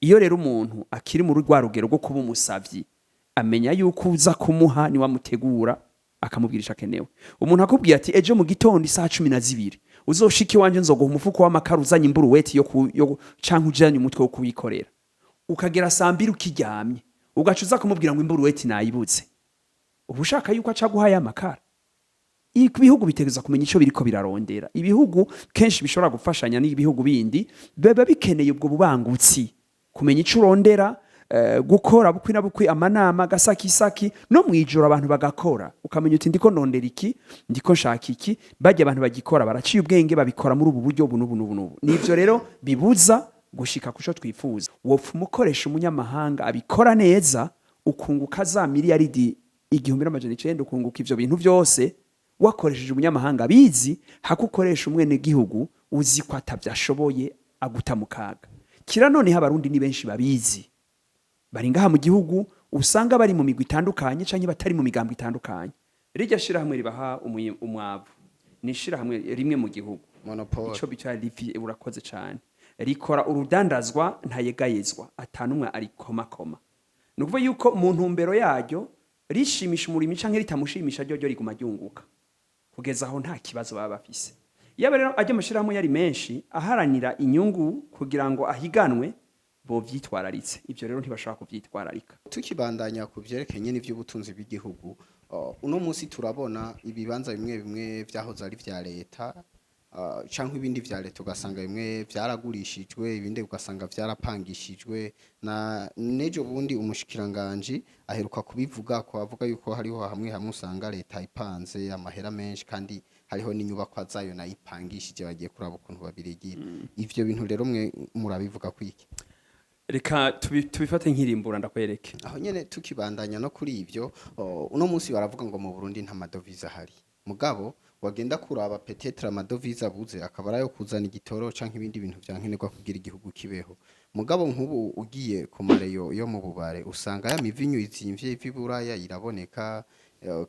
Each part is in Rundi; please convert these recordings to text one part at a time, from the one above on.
Iyo rero umuntu akiri muri rwa rugero rwo kuba umusavyi, amenya yuko uza kumuha niwe amutegura, akamubwira ico akenewe. Umuntu akubwiye ati: "Ejo mu gitondo isaha 12 uzoshika iwanje, nzoguha umufuko w'amakara uzanye imburuweti yo canke ujanye umutwe wo kuwikorera," ukagera saa 2 ukiryamye, ugaca uza kumubwira ngo imburuweti nayibuze, uba ushaka yuko aca guha ya makara. Ibihugu bitegereza kumenya ico biriko birarondera. Ibihugu kenshi bishobora gufashanya n'ibihugu bindi biba bikeneye ubwo bubangutsi, kumenya ico urondera, gukora bukwi na bukwi, amanama gasakisaki, no mwijoro abantu bagakora, ukamenya uti: "Ndiko ndondera iki, ndiko nshaka iki." Bajya abantu bagikora baraciye ubwenge, babikora muri ubu buryo, ubu n'ubu n'ubu n'ubu. Nivyo rero bibuza gushika kuco twifuza. Wopfa umukoresha umunyamahanga abikora neza, ukunguka za miliyaridi 1900, ukunguka ivyo bintu byose wakoresheje umunyamahanga abizi, hako ukoresha umwenegihugu uzi ko atavyashoboye, aguta mu kaga. Kira noneho Abarundi ni benshi babizi bari ngaha mu gihugu, usanga bari mu migwi itandukanye canke batari mu migambo itandukanye. Rirya shirahamwe ribaha umwavu ni ishirahamwe rimwe mu gihugu. Monopole. Ico bita rifi. Urakoze cane. Rikora urudandazwa ntayegayezwa, atanumwe arikomakoma. Ni ukuvuga yuko mu ntumbero yaryo rishimisha umurimi canke ritamushimisha, ryo riguma ryunguka kugeza aho nta kibazo baba bafise. Yaba rero ajya amashirahamwe yari menshi aharanira inyungu kugira ngo ahiganwe, bovyitwararitse. Ivyo rero ntibashobora kuvyitwararika. Tukibandanya ku vyerekeye n'ivy'ubutunzi bw'igihugu, uno munsi turabona ibibanza bimwe bimwe vyahoze ari vya leta, canke ibindi vya leta, ugasanga bimwe vyaragurishijwe, ibindi ugasanga vyarapangishijwe. Na nejo bundi umushikiranganji aheruka kubivuga ko avuga yuko hariho hamwe hamwe usanga leta ipanze amahera menshi, kandi hariho n'inyubakwa zayo nayo ipangishije, bagiye kuraba ukuntu babirigira. Ivyo bintu rero mwe murabivuga kwiki? Reka tubifate nk'irimbura, ndakwereke. Aho nyene tukibandanya no kuri ivyo, uno munsi baravuga ngo mu Burundi nta madovize ahari, mugabo wagenda kuraba, peut-être amadovize abuze akaba arayo kuzana igitoro canke ibindi bintu vya nkenerwa kugira igihugu kibeho. Mugabo nk'ubu ugiye ku mareyo yo mu bubare, usanga ya mivinyu izimvye iva iburaya iraboneka,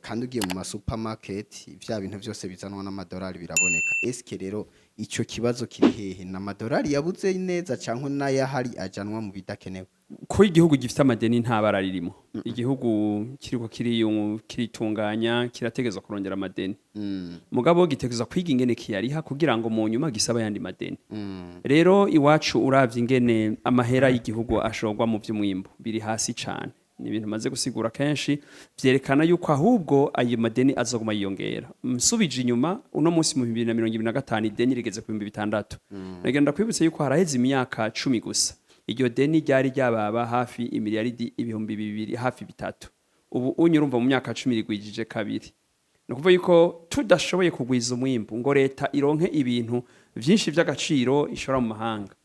kandi ugiye mu masupermarket, vya bintu vyose bizanwa n'amadolari biraboneka. Eske rero ico kibazo kiri hehe? N'amadolari yabuze neza canke n'ayahari ajanwa mu bidakenewe? Ko igihugu gifite amadeni, nta bara ririmo. Igihugu kiriko kiritunganya, kirategezwa kurondera amadeni, mugabo gitegerezwa kwiga ingene kiyariha kugira ngo mu nyuma gisabe ayandi madeni. Rero iwacu uravye ingene amahera y'igihugu ashorwa mu vy'umwimbu, biri hasi cane. Ni ibintu maze gusigura kenshi, vyerekana yuko ahubwo ayo madeni azoguma yiyongera. Nsubije inyuma, uno munsi mu 2025 ideni rigeze ku 6000. Nagenda kwibutsa yuko haraheze imyaka 10 gusa iryo deni ryari ryababa hafi imiliyaridi 2000, hafi 3. Ubu unye urumva mu myaka 10 rigwijije kabiri. Ni ukuvuga yuko tudashoboye kugwiza umwimbu ngo leta ironke ibintu vyinshi vy'agaciro ishora mu mahanga,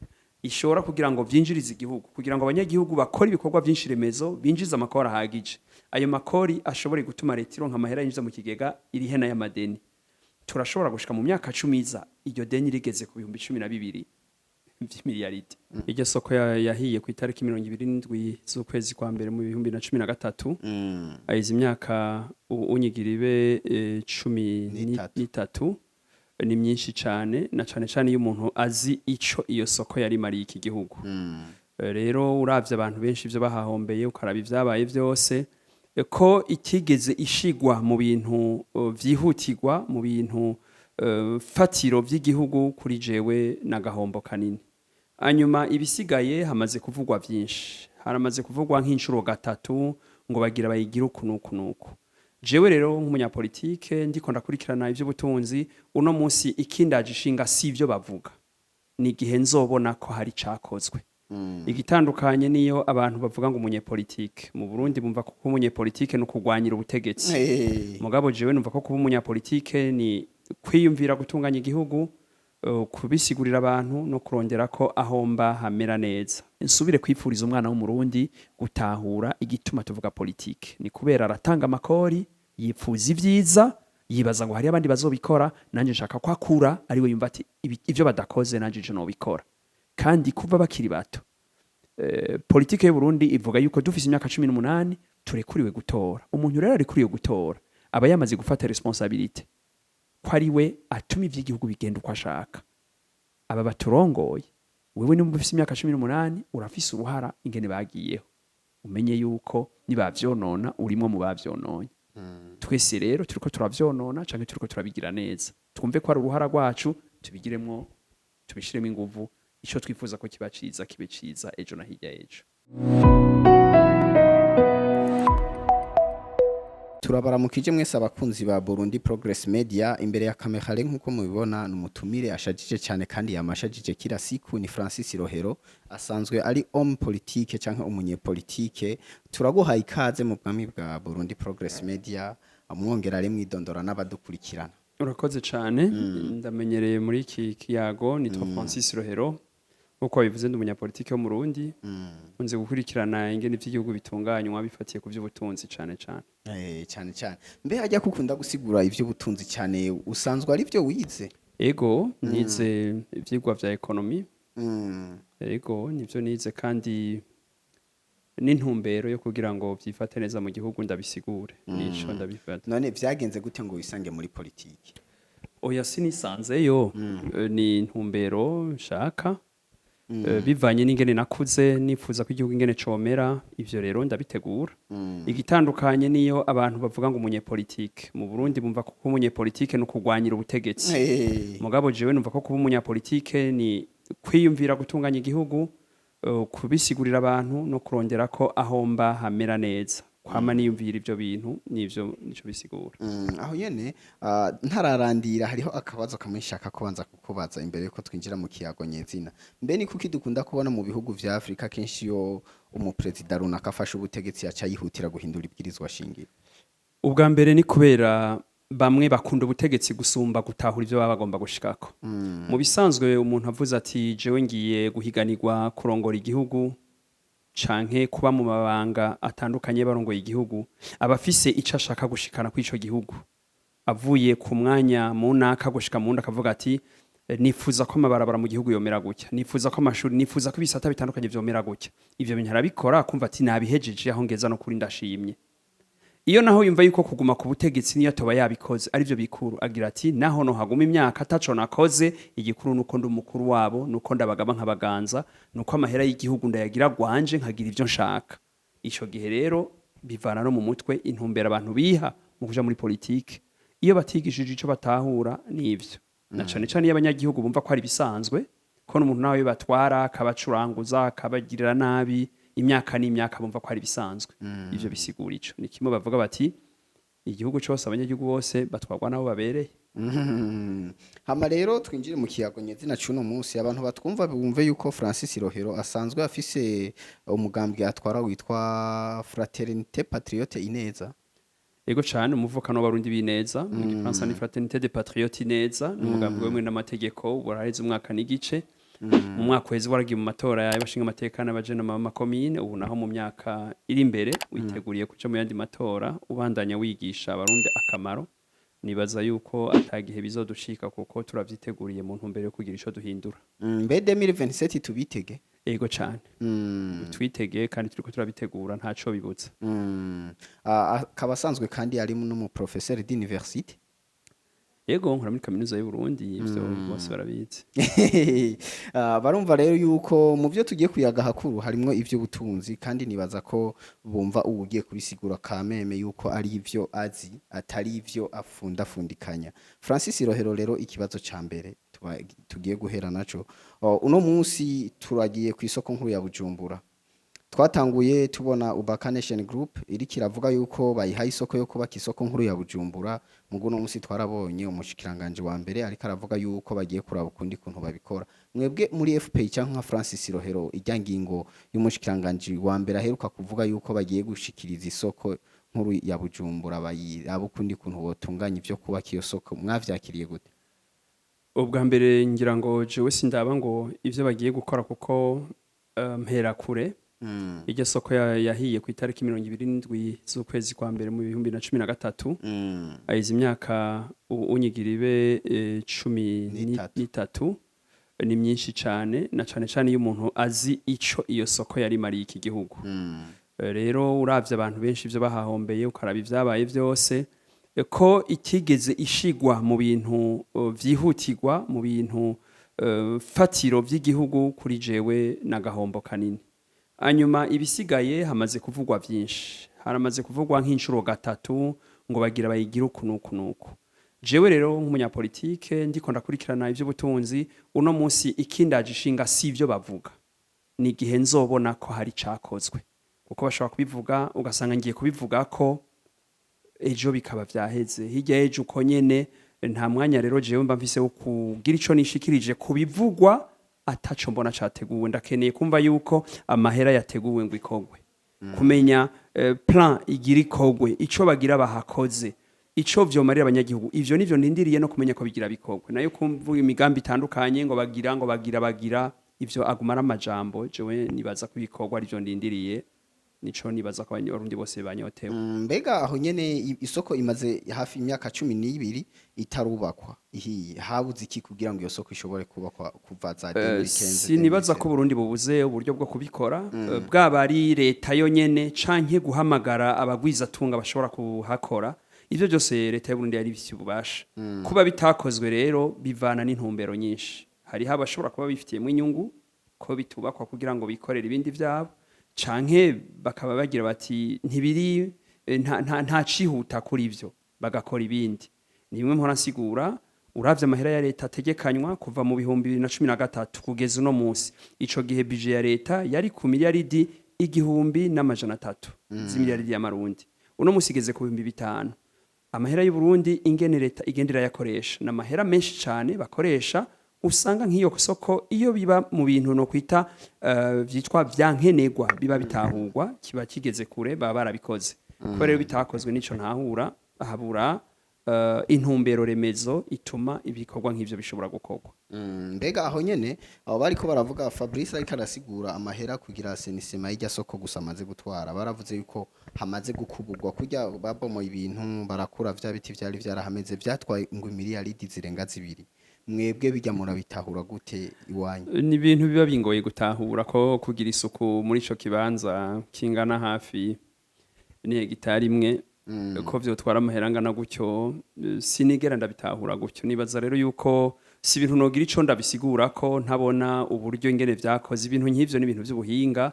ishora kugira ngo vyinjirize igihugu, kugira ngo abanyagihugu bakore ibikorwa vyinshi remezo binjize amakori ahagije, ayo makori ashobore gutuma leta ironka amahera yinjiza mu kigega irihe n'ayamadeni, turashobora gushika mu myaka 10 iza iryo deni rigeze ku 12000 vy'imiliyaridi. Iryo soko yahiye ku itariki 27 z'ukwezi kwa mbere mu 2013. Ayize imyaka ubu unyigira ibe cumi N'itatu. n'itatu. Ni myinshi cane, na cane cane iyo umuntu azi ico iyo soko yari imariye iki gihugu. Rero uravye abantu benshi ivyo bahahombeye, ukaraba ivyabaye vyose, ko itigeze ishigwa mu bintu vyihutirwa, mu bintu fatiro vy'igihugu, kuri jewe n'agahombo kanini. Hanyuma ibisigaye hamaze kuvugwa vyinshi, haramaze kuvugwa nk'inshuro gatatu ngo bagira bayigira uku nuku nuku. Jewe rero nk'umunyapolitike ndiko ndakurikirana ivy'ubutunzi, uno munsi ikindaje ishinga si ivyo bavuga, ni igihe nzobona ko hari icakozwe. Igitandukanye niyo abantu bavuga ngo umunyepolitike mu Burundi, bumva ko kuba umunyepolitike ni ukugwanyira ubutegetsi. Mugabo jewe numva ko kuba umunyapolitike ni kwiyumvira gutunganya igihugu, kubisigurira abantu no kurondera ko ahomba hamera neza. Nsubire kwipfuriza umwana w'Umurundi gutahura igituma tuvuga politike: ni kubera aratanga amakori, yipfuza ivyiza, yibaza ngo hari abandi bazobikora. Nanje nshaka ko akura ariwe yumva ati: "Ivyo badakoze nanje je nobikora." Kandi kuva bakiri bato, politike y'u Burundi ivuga yuko dufise imyaka 18 turekuriwe gutora. Umuntu rero arekuriwe gutora aba yamaze gufata responsabilité ko ari we atuma ivy'igihugu bigenda uko ashaka. Aba baturongoye, Wewe nimba ufise imyaka 18, urafise uruhara ingene bagiyeho. Umenye yuko nibavyonona, urimwo mu bavyononye. Twese rero turiko turavyonona canke turiko turabigira neza, twumve ko ari uruhara rwacu, tubigiremwo, tubishiremo inguvu. Ico twifuza ko kiba ciza, kibe ciza ejo na hirya ejo. Turabaramukije mwese abakunzi ba Burundi Progress Media. Imbere ya kamera rero, nkuko mubibona, ni umutumire ashajije cyane kandi yamashajije kila siku, ni Francis Rohero, asanzwe ari homme politique canke umunyepolitike. Turaguhaye ikaze mu bwami bwa Burundi Progress Media. Amwongera ari mwidondora n'abadukurikirana. Urakoze cyane. Ndamenyereye muri iki kiyago. Nitwa Francis Rohero, nkuko wabivuze, ndi umunyapolitike wo mu Burundi, nkunze gukurikirana ingene ivy'igihugu bitunganywa bifatiye ku vy'ubutunzi cane cane. Cyane cyane. Mbe hajya kukunda gusigura ivy'ubutunzi cyane, usanzwe ari byo wize? Ego, nize ivyigwa vya économie. Ego, nivyo nize, kandi n'intumbero yo kugira ngo vyifate neza mu gihugu ndabisigure, nico ndabifata. None vyagenze gute ngo wisange muri politiki? Oya, sinisanzeyo. Ni intumbero nshaka. Bivanye n'ingene nakuze nifuza ko igihugu ingene comera, ivyo rero ndabitegura. Igitandukanye niyo abantu bavuga ngo umunyepolitike mu Burundi, bumva ko kuba umunyepolitike ni ukugwanyira ubutegetsi. Mugabo jewe numva ko kuba umunyapolitike ni kwiyumvira gutunganya igihugu, kubisigurira abantu no kurondera ko ahomba hamera neza. Kwama niyumvira ivyo bintu, nivyo nico bisigura. Aho nyene, ntararandira, hariho akabazo kamwe nshaka kubanza kukubaza imbere yuko twinjira mu kiyago nyezina. Mbe ni kuki dukunda kubona mu bihugu vya Afrika kenshi iyo umuperezida runaka afashe ubutegetsi aca yihutira guhindura ibwirizwa shingiro? Ubwa mbere ni kubera bamwe bakunda ubutegetsi gusumba gutahura ivyo baba bagomba gushikako. Mu bisanzwe, umuntu avuze ati jewe ngiye guhiganirwa kurongora igihugu canke kuba mu mabanga atandukanye barongoye igihugu, aba afise ico ashaka gushikana kw'ico gihugu. Avuye ku mwanya mu naka gushika mu wundi, akavuga ati nifuza ko amabarabara mu gihugu yomera gutya, nifuza ko amashuri, nifuza ko ibisata bitandukanye vyomera gutya. Ivyo bintu arabikora, akumva ati nabihejeje, aho ngeza no kuri ndashimye. Iyo naho yumva yuko kuguma ku butegetsi niyo atoba yabikoze arivyo bikuru, agira ati naho no haguma imyaka ataco nakoze, igikuru nuko ndi umukuru wabo, nuko ndabagaba nkabaganza, nuko amahera y'igihugu ndayagira gwanje, nkagira ivyo nshaka. Ico gihe rero bivana no mu mutwe, intumbero abantu biha mu kuja muri politike. Iyo batigishije ico batahura nivyo, na cane cane iyo abanyagihugu bumva ko ari ibisanzwe ko n'umuntu nawe batwara akabacuranguza, akabagirira nabi imyaka n'imyaka, bumva ko ari ibisanzwe. Ivyo bisigura ico ni kimwe bavuga bati igihugu cose, abanyagihugu bose batwarwa nabo babereye. Hama rero twinjire mu kiyago nyezina c'uno munsi. Abantu batwumva bumve yuko Francis Rohero asanzwe afise umugambwe atwara witwa Fraternité Patriote Ineza. Ego cane, umuvukano w'Abarundi b'ineza, mu gifaransa ni Fraternité des Patriotes Ineza. Ni umugambi wemwe n'amategeko, uraheze umwaka n'igice. Mu mwaka uheze waragiye mu matora y'abashinga amateka n'abajenama b'amakomine. Ubu naho mu myaka iri imbere witeguriye kuja mu yandi matora, ubandanya wigisha Abarundi akamaro. Nibaza yuko atagihe bizodushika, kuko turavyiteguriye mu ntumbero yo kugira ico duhindura. Mbe 2027 tubitege? Ego cane, twitege, kandi turiko turabitegura, ntaco bibutsa. Akaba asanzwe kandi ari n'umuprofesseur d'université. Ego, nkora muri Kaminuza y'u Burundi, ivyo bose barabizi. Barumva rero yuko mu byo tugiye kuyaga hakuru harimwo ivy'ubutunzi, kandi nibaza ko bumva ubu ugiye kubisigura kameme yuko ari ivyo azi, atari ivyo afundafundikanya. Francis Rohero rero, ikibazo ca mbere tugiye guhera naco. Uno munsi turagiye ku isoko nkuru ya Bujumbura. Twatanguye tubona Ubaka Nation Group iriko iravuga yuko bayihaye isoko yo kubaka isoko nkuru ya Bujumbura. Mugu uno munsi twarabonye umushikiranganje wa mbere ariko aravuga yuko bagiye kuraba ukundi kuntu babikora. Mwebwe muri FPI canke nka Francis Rohero, irya ngingo y'umushikiranganje wa mbere aheruka kuvuga yuko bagiye gushikiriza isoko nkuru ya Bujumbura, bayiraba ukundi kuntu botunganya ivyo kubaka iyo soko, mwavyakiriye gute? Ubwa mbere ngira ngo jewe sindaba ngo ivyo bagiye gukora, kuko mpera kure. Iryo soko yahiye ku itariki 27 z'ukwezi kwa mbere mu 2013. Ayize imyaka ubu unyigira ibe cumi N'itatu. n'itatu. Ni myinshi cane, na cane cane iyo umuntu azi ico iyo soko yari imariye iki gihugu. Rero uravye abantu benshi ivyo bahahombeye, ukaraba ivyabaye vyose, ko itigeze ishigwa mu bintu vyihutirwa, mu bintu fatiro vy'igihugu, kuri jewe n'agahombo kanini. Hanyuma ibisigaye, hamaze kuvugwa vyinshi, haramaze kuvugwa nk'inshuro gatatu ngo bagira bayigira uku nuku nuku. Jewe rero nk'umunyapolitike ndiko ndakurikirana ivy'ubutunzi uno munsi, ikindaje ishinga si ivyo bavuga, ni igihe nzobona ko hari cakozwe, kuko bashobora kubivuga ugasanga ngiye kubivuga ko ejo bikaba vyaheze, hirya y'ejo uko nyene. Nta mwanya rero jewe mba mfise wo kugira ico nishikirije kubivugwa ataco mbona categuwe. Ndakeneye kumva yuko amahera yateguwe ngo ikorwe, kumenya plan igira ikorwe, ico bagira bahakoze, ico vyomarira abanyagihugu. Ivyo nivyo ndindiriye, no kumenya ko bigira bikorwe. Nayo kumva imigambi itandukanye ngo bagira ngo bagira bagira, ivyo aguma ari amajambo. Jewe nibaza ko ibikorwa arivyo ndindiriye, nico nibaza ko Abarundi bose banyotewe. Mbega aho nyene isoko imaze hafi imyaka 12 itarubakwa ihiye, habuze iki kugira ngo iyo soko ishobore kubakwa kuva za 2015? Sinibaza ko Burundi bubuze uburyo bwo kubikora, bwaba ari leta yonyene canke guhamagara abagwizatunga bashobora kuhakora. Ivyo byose leta y'Uburundi yari ifitiye ububasha. Kuba bitakozwe rero bivana n'intumbero nyinshi. Hariho abashobora kuba bifitiyemo inyungu ko bitubakwa kugira ngo bikorere ibindi vyabo, canke bakaba bagira bati ntibiri nta cihuta kuri ivyo, bagakora ibindi. Ni bimwe mpora nsigura: uravye amahera ya leta ategekanywa kuva mu 2013 kugeza uno munsi, ico gihe budget ya leta yari ku miliyaridi 1300 z'imiliyaridi y'amarundi, uno munsi igeze ku 5000. Amahera y'u Burundi, ingene leta igenda irayakoresha, ni amahera menshi cane bakoresha. Usanga nk'iyo soko, iyo biba mu bintu no kwita vyitwa vyankenerwa, biba bitahurwa, kiba kigeze kure, baba barabikoze. Kuba rero bitakozwe, nico ntahura, habura intumbero remezo ituma ibikorwa nk'ivyo bishobora gukorwa. Mbega aho nyene abo bariko baravuga, Fabrice ariko arasigura amahera kugira senisema y'irya soko gusa amaze gutwara, baravuze yuko hamaze gukuburwa kurya babomoye ibintu, barakura vya biti vyari vyarahameze, vyatwaye ngo imiliyaridi zirenga 2. Mwebwe bijya murabitahura gute iwanyu? Ni ibintu biba bingoye gutahura ko kugira isuku muri ico kibanza kingana hafi ni hegitari imwe, ko vyotwara amahera angana gutyo, sinigera ndabitahura gutyo. Nibaza rero yuko si ibintu nogira ico ndabisigura ko ntabona uburyo ingene vyakoze. Ibintu nk'ivyo ni ibintu vy'ubuhinga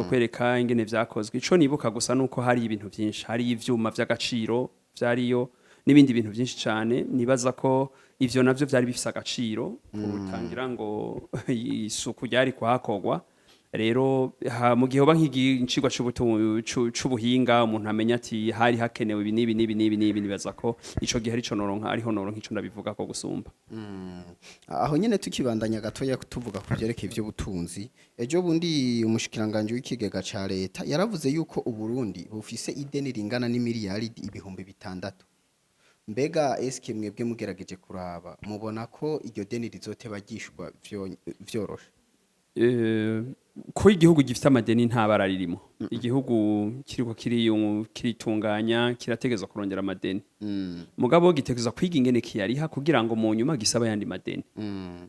kwereka ingene vyakozwe. Ico nibuka gusa nuko hari ibintu vyinshi, hari ivyuma vy'agaciro vyariyo n'ibindi bintu vyinshi cane. Nibaza ko ivyo navyo vyari bifise agaciro kurutangira ngo isuku ryari kuhakorwa. Rero mu gihe hoba nk'igicigwa c'ubuhinga, umuntu amenya ati hari hakenewe ibi n'ibi n'ibi n'ibi n'ibi, nibaza ko ico gihe arico noronka, ariho noronka ico ndabivuga ko gusumba. Aho nyene tukibandanya gatoya tuvuga ku vyerekeye ivy'ubutunzi, ejo bundi umushikiranganje w'ikigega ca leta yaravuze yuko Uburundi bufise ideni ringana n'imiliyaridi 6000. Mbega eske mwebwe mugerageje kuraba, mubona ko iryo deni rizoteba ryishurwa vyoroshe? Ko igihugu gifite amadeni, nta bara ririmo. Igihugu kiriko kiritunganya, kirategezwa kurondera amadeni, mugabo gitegerezwa kwiga ingene kiyariha kugira ngo mu nyuma gisabe ayandi madeni.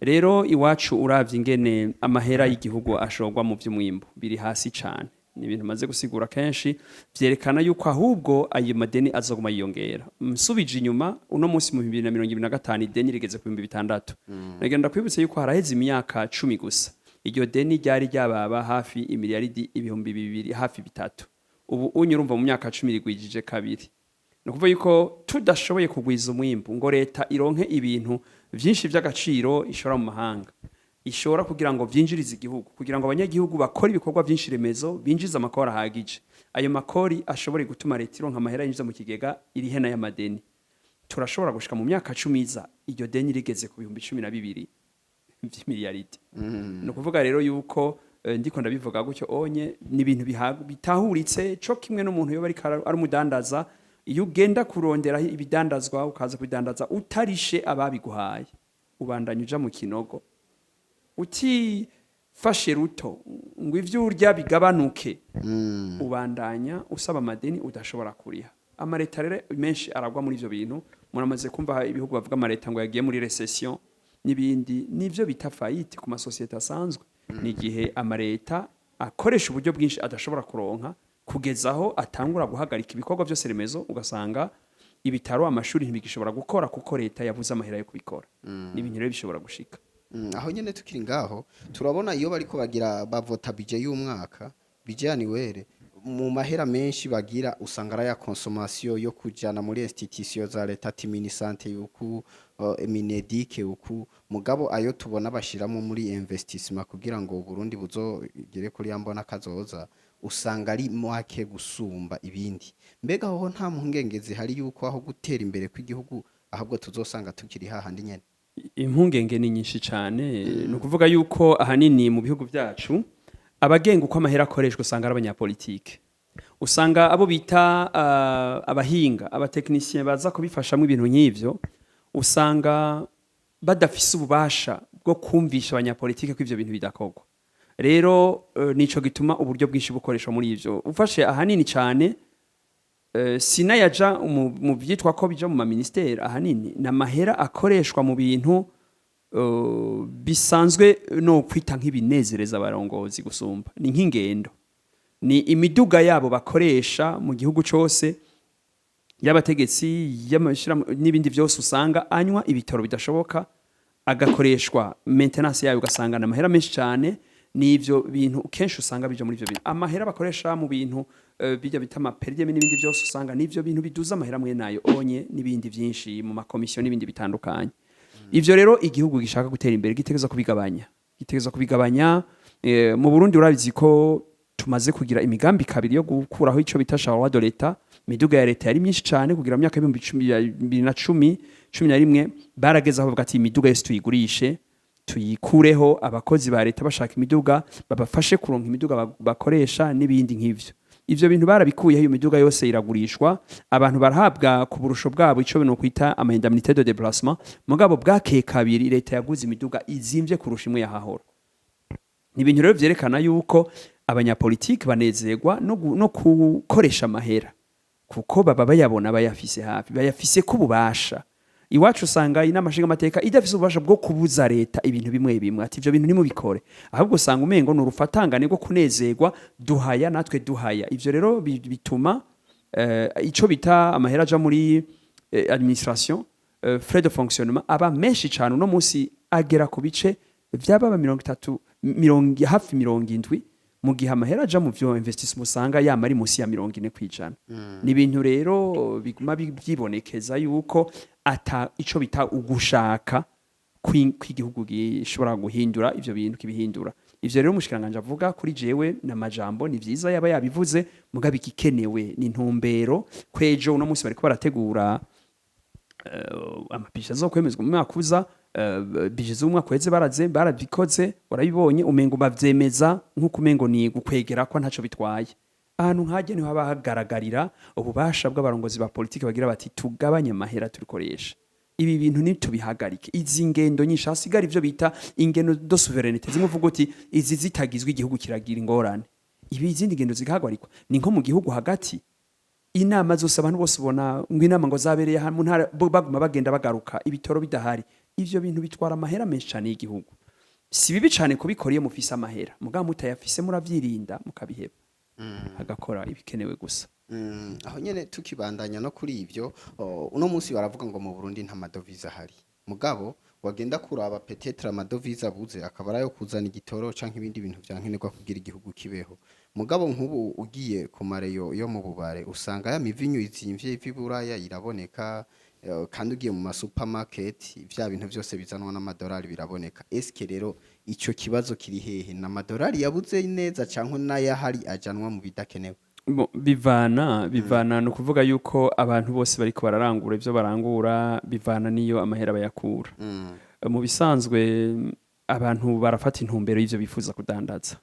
Rero iwacu, uravye ingene amahera y'igihugu ashorwa mu vy'umwimbu biri hasi cane, ni ibintu maze gusigura kenshi, vyerekana yuko ahubwo ayo madeni azoguma yiyongera. Nsubije inyuma, uno munsi mu 2025 ideni rigeze ku 6000. Nagenda kwibutsa yuko haraheze imyaka 10 gusa iryo deni ryari ryababa hafi imiliyaridi 2000, hafi 3. Ubu unye urumva mu myaka 10 rigwijije kabiri. Ni ukuvuga yuko tudashoboye kugwiza umwimbu ngo leta ironke ibintu vyinshi vy'agaciro ishora mu mahanga, ishora kugira ngo vyinjirize igihugu, kugira ngo abanyagihugu bakore ibikorwa vyinshi remezo binjize amakori ahagije, ayo makori ashobore gutuma leta ironka amahera yinjiza mu kigega irihe n'ay'amadeni, turashobora gushika mu myaka 10 iza iryo deni rigeze ku 12000 vy'imiliyaridi. Ni ukuvuga rero yuko ndiko ndabivuga gutyo onye ni ibintu bitahuritse, co kimwe n'umuntu yoba ariko ari umudandaza. Iyo ugenda kurondera ibidandazwa ukaza kubidandaza utarishe ababiguhaye, ubandanya uja mu kinogo. Utifashe ruto ngo ivyo urya bigabanuke, ubandanya usaba amadeni udashobora kuriha. Amaleta rero menshi aragwa muri ivyo bintu. Muramaze kumva ibihugu bavuga amaleta ngo yagiye muri récession n'ibindi, nivyo bita faillite ku masosiyete asanzwe. Ni igihe amaleta akoresha uburyo bwinshi adashobora kuronka, kugeza aho atangura guhagarika ibikorwa byose remezo, ugasanga ibitaro, amashuri ntibigishobora gukora kuko leta yabuze amahera yo kubikora. Ni ibintu rero bishobora gushika. Aho nyene tukiri ngaho, turabona iyo bariko bagira bavota budget y'umwaka, budget annuelle, mu mahera menshi bagira usanga ari aya consommation yo kujana muri institution za leta, ati Minisante uku, Mineduc uku. Mugabo ayo tubona bashiramo muri investissement kugira ngo Burundi buzogere kuri ya mbona kazoza, usanga ari make gusumba ibindi. Mbega hoho nta mpungenge zihari yuko aho gutera imbere kw'igihugu ahubwo tuzosanga tukiri hahandi nyene? Impungenge ni nyinshi cyane. Ni ukuvuga yuko ahanini mu bihugu byacu abagenga uko amahera akoreshwa usanga ari abanyapolitike. Usanga abo bita abahinga, abatekinisiye baza kubifashamo ibintu nk'ivyo, usanga badafise ububasha bwo kumvisha abanyapolitike ko ivyo bintu bidakorwa. Rero nico gituma uburyo bwinshi bukoreshwa muri ivyo. Ufashe ahanini cyane, sinayaja mu vyitwa ko bija mu maministeri, ahanini ni amahera akoreshwa mu bintu bisanzwe no kwita nk'ibinezereza abarongozi gusumba. Ni nk'ingendo, ni imiduga yabo bakoresha mu gihugu cose y'abategetsi, n'ibindi byose. Usanga anywa ibitoro bidashoboka, agakoreshwa maintenance yayo, ugasanga ni amahera menshi cyane. N'ivyo bintu kenshi usanga bija muri ivyo bintu, amahera bakoresha mu bintu bijya bita ama per diem n'ibindi byose. Usanga n'ivyo bintu biduza amahera mwe nayo onye n'ibindi byinshi mu makomisiyo n'ibindi bitandukanye. Ivyo rero igihugu gishaka gutera imbere gitegerezwa kubigabanya, gitegerezwa kubigabanya. Mu Burundi urabizi ko tumaze kugira imigambi kabiri yo gukuraho ico bita charroi de l'État. Imiduga ya leta yari myinshi cyane. Kugira mu myaka y'ibihumbi cumi ya 2010, 11, barageze aho bavuga ati imiduga yose tuyigurishe, tuyikureho. Abakozi ba leta bashaka imiduga, babafashe kuronka imiduga bakoresha n'ibindi nk'ivyo. Ivyo bintu barabikuyeho, iyo miduga yose iragurishwa, abantu barahabwa ku burusho bwabo ico no kwita ama indemnité de déplacement. Mugabo bwakeye kabiri leta yaguze imiduga izimvye kurusha imwe yahahora. Ni ibintu rero vyerekana yuko abanyapolitiki banezerwa no gukoresha amahera kuko baba bayabona, bayafise hafi, bayafise ko ububasha. Iwacu usanga inama nshingamateka idafise ububasha bwo kubuza leta ibintu bimwe bimwe, ati ivyo bintu ntimubikore. Ahubwo usanga umengo ni urufatangane rwo kunezerwa, duhaya natwe duhaya. Ivyo rero bituma ico bita amahera aja muri administration, frais de fonctionnement, aba menshi cane. Uno munsi agera ku bice vyababa 30, mirongo, hafi 70, mu gihe amahera aja mu vyo investissement usanga yama ari munsi ya 40%. Ni ibintu rero biguma vyibonekeza yuko ata ico bita ugushaka kw'igihugu gishobora guhindura ivyo bintu kibihindura. Ivyo rero umushikiranganje avuga, kuri jewe na majambo ni vyiza yaba yabivuze, mugabo igikenewe ni intumbero kwejo. Uno munsi bariko barategura ama budget azokwemezwa mu mwaka uza. Budget z'umwaka uheze baraze barabikoze, warabibonye, umengo bavyemeza nk'uko umengo ni gukwegera ko ntaco bitwaye. Ahantu nkajya niho haba hagaragarira ububasha bw'abarongozi ba politiki, bagira bati tugabanye amahera turikoresha ibi bintu, nitubihagarike izi ngendo nyinshi, hasigara ivyo bita ingendo de souveraineté, zimwe uvuga uti izi zitagizwe igihugu kiragira ingorane, ibi izindi ngendo zigahagarikwa. Ni nko mu gihugu hagati, inama zose abantu bose ubona ngo inama ngo zabereye ahantu mu ntara, baguma bagenda bagaruka, ibitoro bidahari. Ivyo bintu bitwara amahera menshi cane y'igihugu. Si bibi cane kubikora iyo mufise amahera, mugabo mutayafise muravyirinda mukabiheba, hagakora ibikenewe gusa. Aho nyene tukibandanya no kuri ivyo, uno munsi baravuga ngo mu Burundi nta madovize ahari. Mugabo wagenda kuraba peut-être amadovize abuze akaba arayo kuzana igitoro canke ibindi bintu vya nkenerwa kugira igihugu kibeho. Mugabo nk'ubu ugiye ku mareyo yo mu bubare, usanga ya mivinyu izimvye iva iburaya iraboneka, kandi ugiye mu ma supermarket vya bintu vyose bizanwa n'amadolari biraboneka. Eske rero ico kibazo kiri hehe? N'amadolari yabuze neza canke n'ayahari ajanwa mu bidakenewe? Bo, bivana ni ukuvuga yuko abantu bose bariko bararangura ivyo barangura, bivana n'iyo amahera bayakura. Mu bisanzwe abantu barafata intumbero y'ivyo bifuza kudandaza.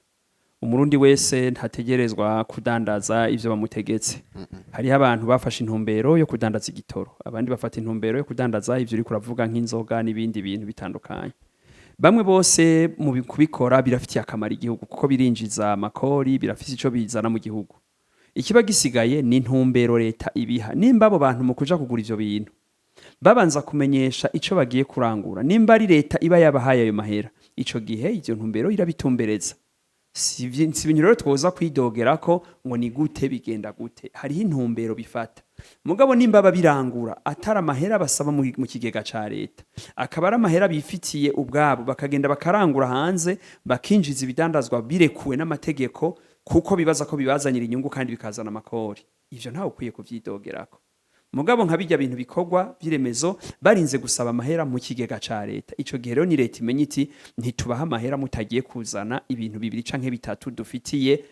Umurundi wese ntategerezwa kudandaza ivyo bamutegetse. Hariho abantu bafashe intumbero yo kudandaza igitoro, abandi bafata intumbero yo kudandaza ivyo uriko uravuga nk'inzoga n'ibindi bintu bitandukanye. Bamwe bose mu kubikora birafitiye akamaro igihugu kuko birinjiza amakori, birafise ico bizana mu gihugu. Ikiba gisigaye ni intumbero leta ibiha. Nimba abo bantu mu kuja kugura ivyo bintu babanza kumenyesha ico bagiye kurangura, nimba ari leta iba yabahaye ayo mahera, ico gihe iyo ntumbero irabitumbereza. Si ibintu rero twoza kwidogera ko ngo ni gute bigenda gute. Hariho intumbero bifata. Mugabo nimba babirangura atari amahera basaba mu kigega ca leta, akaba ari amahera bifitiye ubwabo, bakagenda bakarangura hanze, bakinjiza ibidandazwa birekuwe n'amategeko, kuko bibaza ko bibazanira inyungu kandi bikazana amakori, ivyo ntawe ukwiye kuvyidogerako. Mugabo nka bijya bintu bikorwa by'iremezo barinze gusaba amahera mu kigega ca leta, ico gihe rero ni leta imenya iti: "Ntitubaha amahera mutagiye kuzana ibintu bibiri canke bitatu dufitiye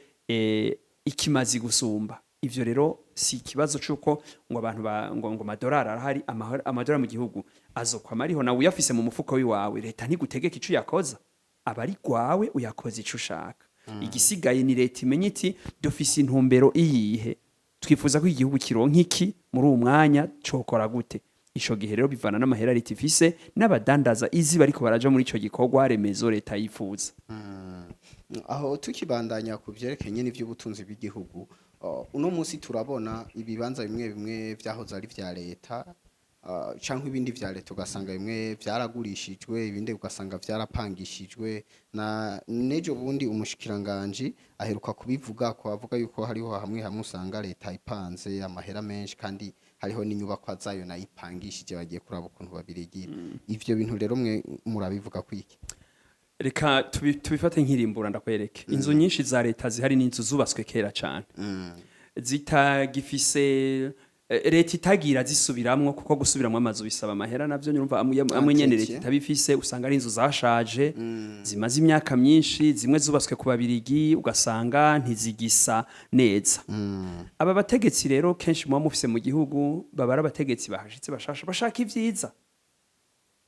ikimazi gusumba ivyo." Rero si ikibazo c'uko ngo abantu ngo amadolari arahari. Amadolari mu gihugu azokwama ariho, nawe uyafise mu mufuko wiwawe. Leta ntigutegeka ico uyakoza, aba ari gwawe, uyakoza ico ushaka. Igisigaye ni leta imenya iti: "Dufise intumbero iyihe? Twifuza ko igihugu kironka iki muri uwu mwanya, cokora gute?" Ico gihe rero bivana n'amahera leta ifise n'abadandaza izi bariko baraja muri ico gikorwa remezo leta yifuza. Aho tukibandanya ku vyerekeye n'ivy'ubutunzi bw'igihugu, uno munsi turabona ibibanza bimwe bimwe vyahoze ari vya leta canke ibindi vya leta, ugasanga bimwe vyaragurishijwe, ibindi ugasanga vyarapangishijwe. Na nejo bundi umushikiranganji aheruka kubivuga ko avuga yuko hariho hamwe hamwe usanga leta ipanze amahera menshi, kandi hariho n'inyubakwa zayo nayo ipangishije, bagiye kuraba ukuntu babiregira. Ivyo bintu rero mwe murabivuga kwiki? Reka tubifate nk'irimbura. Ndakwereke, inzu nyinshi za leta zihari ni inzu zubatswe kera cane, zitagifise leta itagira zisubiramwo, kuko gusubiramwo amazu bisaba amahera navyo nyumva amwe nyene leta Entretien. itabifise. Usanga ari inzu zashaje, zimaze imyaka myinshi, zimwe zubatswe ku Babirigi, ugasanga ntizigisa neza. Aba bategetsi rero kenshi muba mufise mu gihugu baba ari abategetsi bahashitse bashasha, bashaka ivyiza.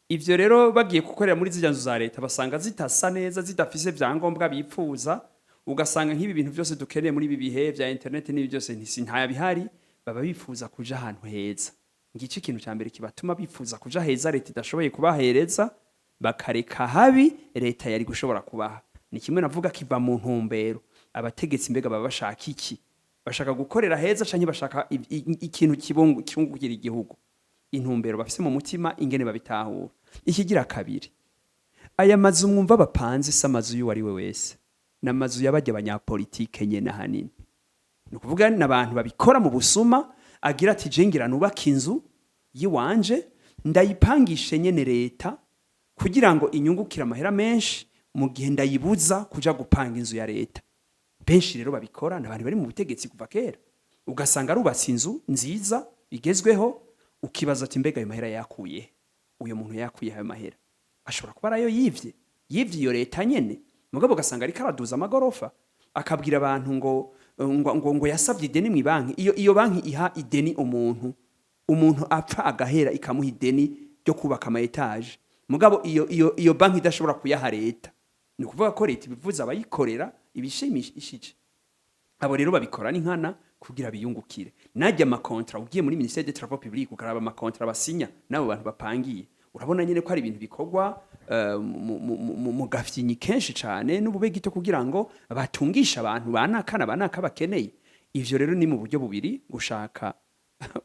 Ivyo rero bagiye gukorera muri zirya nzu za leta, basanga zitasa neza, zidafise vyangombwa bipfuza. Ugasanga nk'ibi bintu byose dukeneye muri ibi bihe vya internet n'ibi byose nta bihari. Baba bifuza kuja ahantu heza. Ngico ikintu ca mbere kibatuma bifuza kuja heza leta idashoboye kubahereza, bakareka habi leta yari gushobora kubaha. Ni kimwe navuga kiva mu ntumbero. Abategetsi mbega baba bashaka iki? Bashaka gukorera heza canke bashaka ikintu kibungukira igihugu? Intumbero bafise mu mutima, ingene babitahura. Ikigira kabiri, aya mazu mwumva bapanze si amazu y'uwo ari we wese, ni amazu y'abajya abanyapolitike nyene ahanini. Ni ukuvuga ni abantu babikora mu busuma, agira ati: "Je ngira nubaka inzu yiwanje, ndayipangishe nyene leta kugira ngo inyungukire amahera menshi, mu gihe ndayibuza kuja gupanga inzu ya leta." Benshi rero babikora ni abantu bari mu butegetsi kuva kera. Ugasanga arubatse inzu nziza igezweho, ukibaza ati: "Mbega ayo mahera yakuye he? Uyo muntu yakuye ayo mahera?" Ashobora kuba arayo yivye, yivye iyo leta nyene. Mugabo ugasanga ariko araduza amagorofa, akabwira abantu ngo yasavye ideni mu banki. Iyo banki iha ideni umuntu, umuntu apfa agahera, ikamuha ideni ryo kubaka ama étages, mugabo iyo banki idashobora kuyaha leta, ni ukuvuga ko leta ibivuze abayikorera ibishimishije. Abo rero babikora n'inkana kugira biyungukire. Najya ama contrats, ugiye muri ministère des travaux publics ukaraba ama contrats basinya n'abo bantu bapangiye, urabona nyene ko ari ibintu bikorwa mu gafyinyi kenshi cane n'ubube gito, kugira ngo batungishe abantu banaka na banaka bakeneye. Ivyo rero ni mu buryo bubiri: gushaka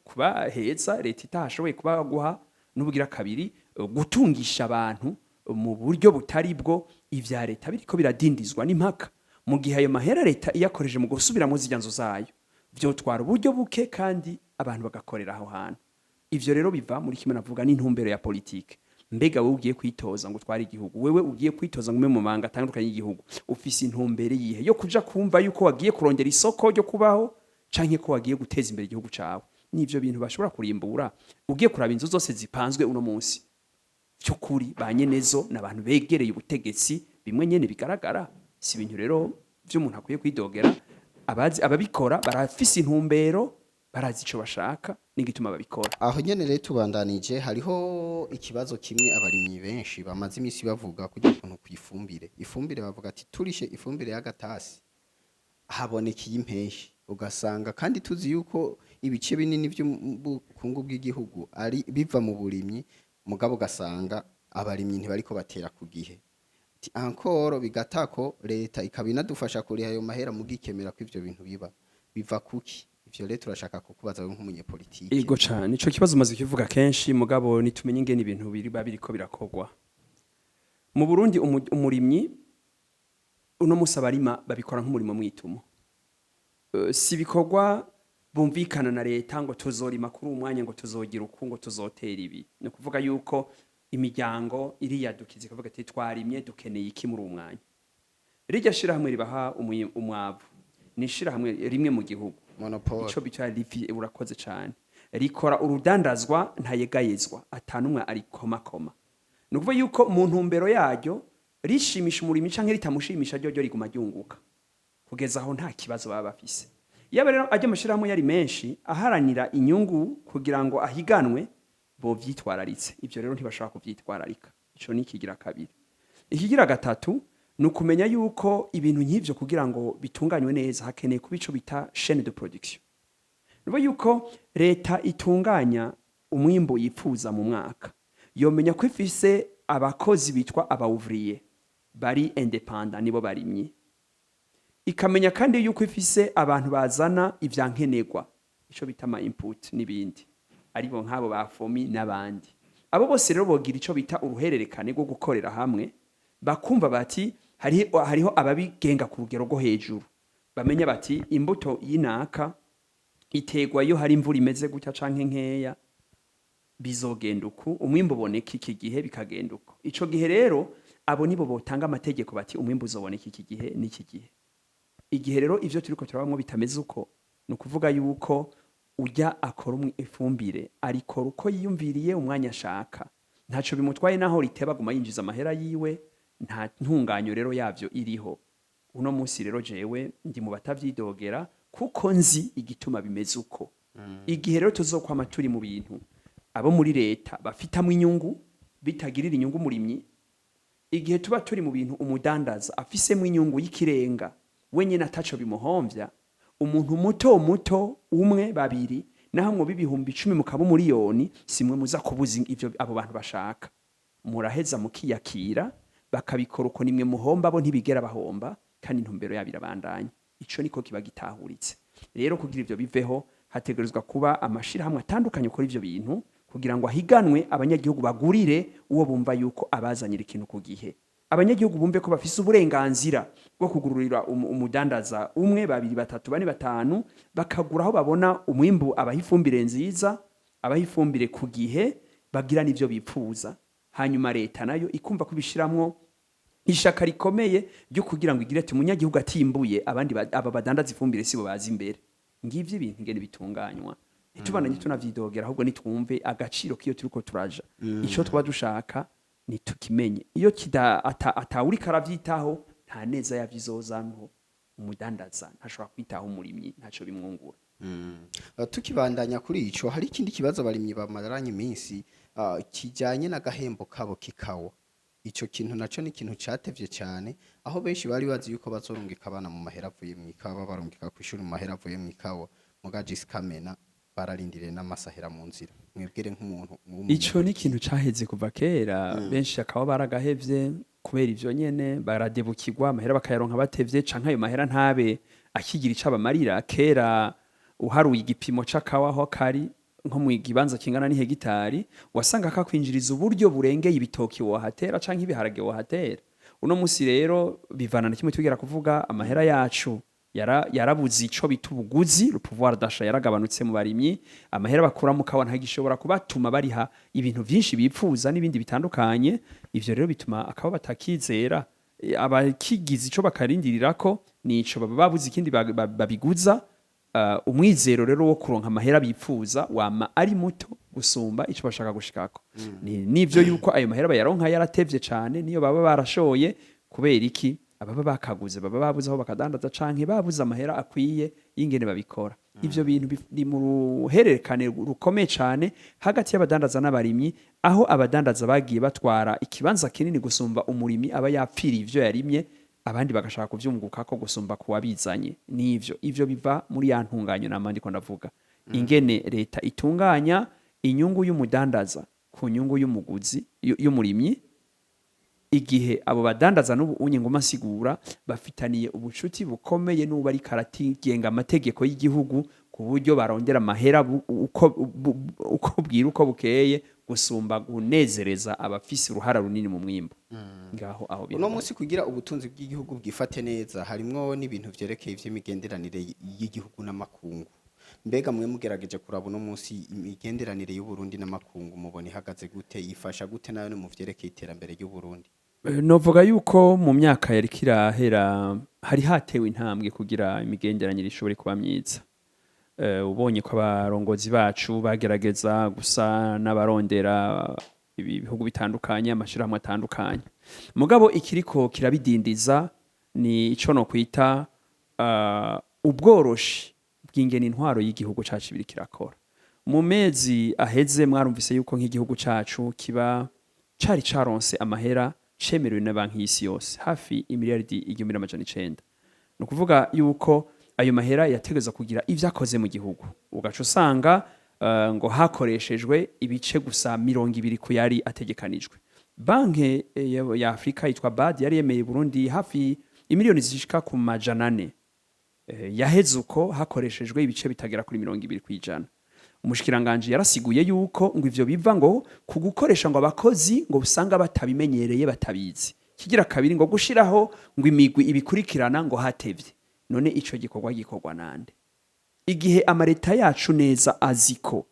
kuba heza leta itahashoboye kuba guha, n'ubugira kabiri gutungisha abantu mu buryo butari bwo, ivya leta biriko biradindizwa n'impaka. Mu gihe ayo mahera leta iyakoreje mu gusubiramo zirya nzu zayo, vyotwara uburyo buke kandi abantu bagakorera aho hantu. Ivyo rero biva muri kimwe navuga n'intumbero ya politike. Mbega wowe ugiye kwitoza ngo utware igihugu, wewe ugiye kwitoza ngo ume mu mabanga atandukanye y'igihugu, ufise intumbero yihe yo kuja kumva yuko wagiye kurondera isoko ryo kubaho canke ko wagiye guteza imbere igihugu cawe? N'ivyo bintu bashobora kurimbura. Ugiye kuraba inzu zose zipanzwe uno munsi, cy'ukuri ba nyenezo ni abantu begereye ubutegetsi, bimwe nyene bigaragara. Si ibintu rero vy'umuntu akwiye kwidogera. Abazi ababikora barafise intumbero, barazi ico bashaka n'igituma babikora. Aho nyene rero tubandanije, hariho ikibazo kimwe abarimyi benshi bamaze imisi bavuga, kujya kuntu kwifumbire. Ifumbire bavuga ati: "Turishe ifumbire y'agatasi, haboneka iy'impeshi." Ugasanga kandi tuzi yuko ibice binini by'ubukungu bw'igihugu ari biva mu burimyi, mugabo ugasanga abarimyi ntibariko batera ku gihe. Ati encore bigatako leta ikaba inadufasha kuriha ayo mahera, mugikemera ko ivyo bintu biba biva kuki? Ivyo rero turashaka kukubaza wewe nk'umunyepolitike. Ego cane, ico kibazo umaze kivuga kenshi, mugabo nitumenye ingene ibintu biba biriko birakorwa mu Burundi. Umurimyi Uno musi abarima babikora nk'umurimo mwitumo. Si ibikorwa bumvikana na leta ngo tuzorima kuri uwu mwanya, ngo tuzogira uku, ngo tuzotera ibi. Ni ukuvuga yuko imiryango iriyadukiza ikavuga ati: "Twarimye, dukeneye iki muri uwu mwanya?" Rirya shirahamwe ribaha umwavu ni ishirahamwe rimwe mu gihugu. Monopole. Ico bita rivi. Urakoze cane. Rikora urudandazwa ntayegayezwa, atanumwe arikomakoma. Ni ukuvuga yuko mu ntumbero yaryo rishimisha umurimi canke ritamushimisha, ryo riguma ryunguka kugeza aho nta kibazo baba bafise. Yaba rero ajya amashirahamwe yari menshi aharanira inyungu kugira ngo ahiganwe, bovyitwararitse. Ivyo rero ntibashobora kuvyitwararika. Ico ni ikigira kabiri. Ikigira gatatu ni ukumenya yuko ibintu nk'ivyo kugira ngo bitunganywe neza hakeneye kuba ico bita chaîne de production. Nuba yuko leta itunganya umwimbu yifuza mu mwaka, yomenya ko ifise abakozi bitwa aba ouvrier bari indépendants, nibo barimyi. Ikamenya kandi yuko ifise abantu bazana ivyankenerwa, ico bita ama input n'ibindi, aribo nk'abo ba FOMI n'abandi. Abo bose rero bogira ico bita uruhererekane rwo gukorera hamwe, bakumva bati hariho ababigenga ku rugero rwo hejuru, bamenya bati imbuto y'inaka iterwa iyo hari imvura imeze gutya canke nkeya, bizogenda uku, umwimbu uboneka iki gihe, bikagenda uko. Ico gihe rero abo nibo botanga amategeko bati umwimbu uzoboneka iki gihe n'iki gihe. Igihe rero ivyo turiko turabamwo bitameze uko, ni ukuvuga yuko ujya akora ifumbire arikora uko yiyumviriye, umwanya ashaka, ntaco bimutwaye, naho riteba aguma yinjiza amahera yiwe. Nta ntunganyo rero yavyo iriho uno munsi. Rero jewe ndi mu batavyidogera kuko nzi igituma bimeze uko. Igihe rero tuzokwama turi mu bintu abo muri leta bafitamwo inyungu bitagirira inyungu umurimyi, igihe tuba turi mu bintu umudandaza afisemo inyungu y'ikirenga wenyine ataco bimuhomvya, umuntu muto muto, umwe, babiri, naho mwoba 10,000 mukaba umuriyoni, simwe muza kubuza ivyo abo bantu bashaka. Muraheza mukiyakira bakabikora uko. Nimwe muhomba, bo ntibigera bahomba, kandi intumbero yabo irabandanya. Ico niko kiba gitahuritse. Rero kugira ivyo biveho, hategerezwa kuba amashirahamwe atandukanye akora ivyo bintu kugira ngo ahiganwe, abanyagihugu bagurire uwo bumva yuko abazanira ikintu ku gihe, abanyagihugu bumve ko bafise uburenganzira bwo kugururira umudandaza umwe, babiri, batatu, bane, batanu, bakagura aho babona umwimbu, abaha ifumbire nziza, abaha ifumbire ku gihe, bagira n'ivyo bipfuza. Hanyuma leta nayo ikumva ko ibishiramwo ishaka rikomeye ryo kugira ngo igire ati umunyagihugu atimbuye, abandi aba badandaza ifumbire sibo bazi imbere. Ngivyo ibintu ingene bitunganywa. Ntitubandanye tunavyidogera, ahubwo nitwumve agaciro k'iyo turiko turaja. Ico twaba dushaka nitukimenye. Iyo kida atawuriko aravyitaho, nta neza yavyo izozamwo. Umudandaza ntashobora kwitaho umurimyi, ntaco bimwungura. Tukibandanya kuri ico, hari ikindi kibazo abarimyi bamaranye iminsi, kijanye n'agahembo kabo k'ikawa. Ico kintu naco ni ikintu catevye cane, aho benshi bari bazi yuko bazorungika abana mu mahera avuye mw'ikawa, barungika kw'ishuri mu mahera avuye mw'ikawa, muga Kamena bararindiriye n'amasahera mu nzira. Mwebwire nk'umuntu. Ico ni ikintu caheze kuva kera. Benshi akaba baragahevye kubera ivyo nyene, baradebukirwa, amahera bakayaronka batevye, canke ayo mahera ntabe akigira ico abamarira. Kera uharuye igipimo c'akawa aho kari nko mu kibanza kingana n'ihegitari, wasanga kakwinjiriza uburyo burengeye ibitoki wohatera canke ibiharage wohatera. Uno musi rero bivana na kimwe tugera kuvuga, amahera yacu yarabuze ico bita ubuguzi, le pouvoir d'achat yaragabanutse mu barimyi. Amahera bakura mu kawa ntagishobora kubatuma bariha ibintu vyinshi bipfuza n'ibindi bitandukanye. Ivyo rero bituma akaba batakizera. Abakigize ico bakarindirirako nico baba babuze ikindi babiguza. Umwizero rero wo kuronka amahera bipfuza wama ari muto gusumba ico bashaka gushikako. Ni nivyo yuko ayo mahera bayaronka yaratevye cane, niyo baba barashoye. Kubera iki? Ababa bakaguze baba babuze aho bakadandaza canke babuze amahera akwiye y'ingene babikora. Ivyo bintu biri mu ruhererekane rukomeye cane hagati y'abadandaza n'abarimyi, aho abadandaza bagiye batwara ikibanza kinini gusumba umurimyi aba yapfiriye ivyo yarimye, abandi bagashaka kuvyungukako gusumba kuwabizanye. Nivyo ivyo biva muri ya ntunganyo nama ndiko ndavuga, ingene leta itunganya inyungu y'umudandaza ku nyungu y'umuguzi, y'umurimyi. Igihe abo badandaza n'ubu unye ngoma nsigura bafitaniye ubucuti bukomeye n'ubu ariko aratigenga amategeko y'igihugu ku buryo barondera amahera uko bwira uko bukeye gusumba umurimyi. Gusumba kunezereza abafise uruhara runini mu mwimbu ngaho aho Uno bihagaze. munsi, kugira ubutunzi bw'igihugu bwifate neza, harimwo n'ibintu vyerekeye ivy'imigenderanire y'igihugu n'amakungu. Mbega mwe mugerageje kuraba uno munsi, imigenderanire y'Uburundi n'amakungu mubona ihagaze gute? Yifasha gute nayo mu vyerekeye iterambere ry'Uburundi? Novuga yuko mu myaka yariko irahera hari hatewe intambwe kugira imigenderanire ishobore kuba myiza. Ubonye ko abarongozi bacu bagerageza gusa n'abarondera ibihugu bitandukanye, amashirahamwe atandukanye, mugabo ikiriko kirabidindiza ni ico no kwita ubworoshi bw'ingene intwaro y'igihugu cacu ibiri kirakora. Mu mezi aheze mwarumvise yuko nk'igihugu cacu kiba cari caronse amahera cemerewe na Banki y'Isi Yose, hafi imiliyaridi 1900. Ni ukuvuga yuko ayo mahera yategerezwa kugira ivyo akoze mu gihugu, ugaca usanga ngo hakoreshejwe ibice gusa 20 ku yari ategekanijwe. Banki ya Afurika yitwa BAD yari yemeye Burundi hafi imiliyoni zishika ku 400. Yaheze uko hakoreshejwe ibice bitagera kuri 20%. Umushikiranganji yarasiguye yuko ngo ivyo biva ngo ku gukoresha ngo abakozi ngo usanga batabimenyereye, batabizi. Kigira kabiri, ngo gushiraho ngo imigwi ibikurikirana ngo hatevye. None ico gikorwa gikorwa nande, igihe amareta yacu neza aziko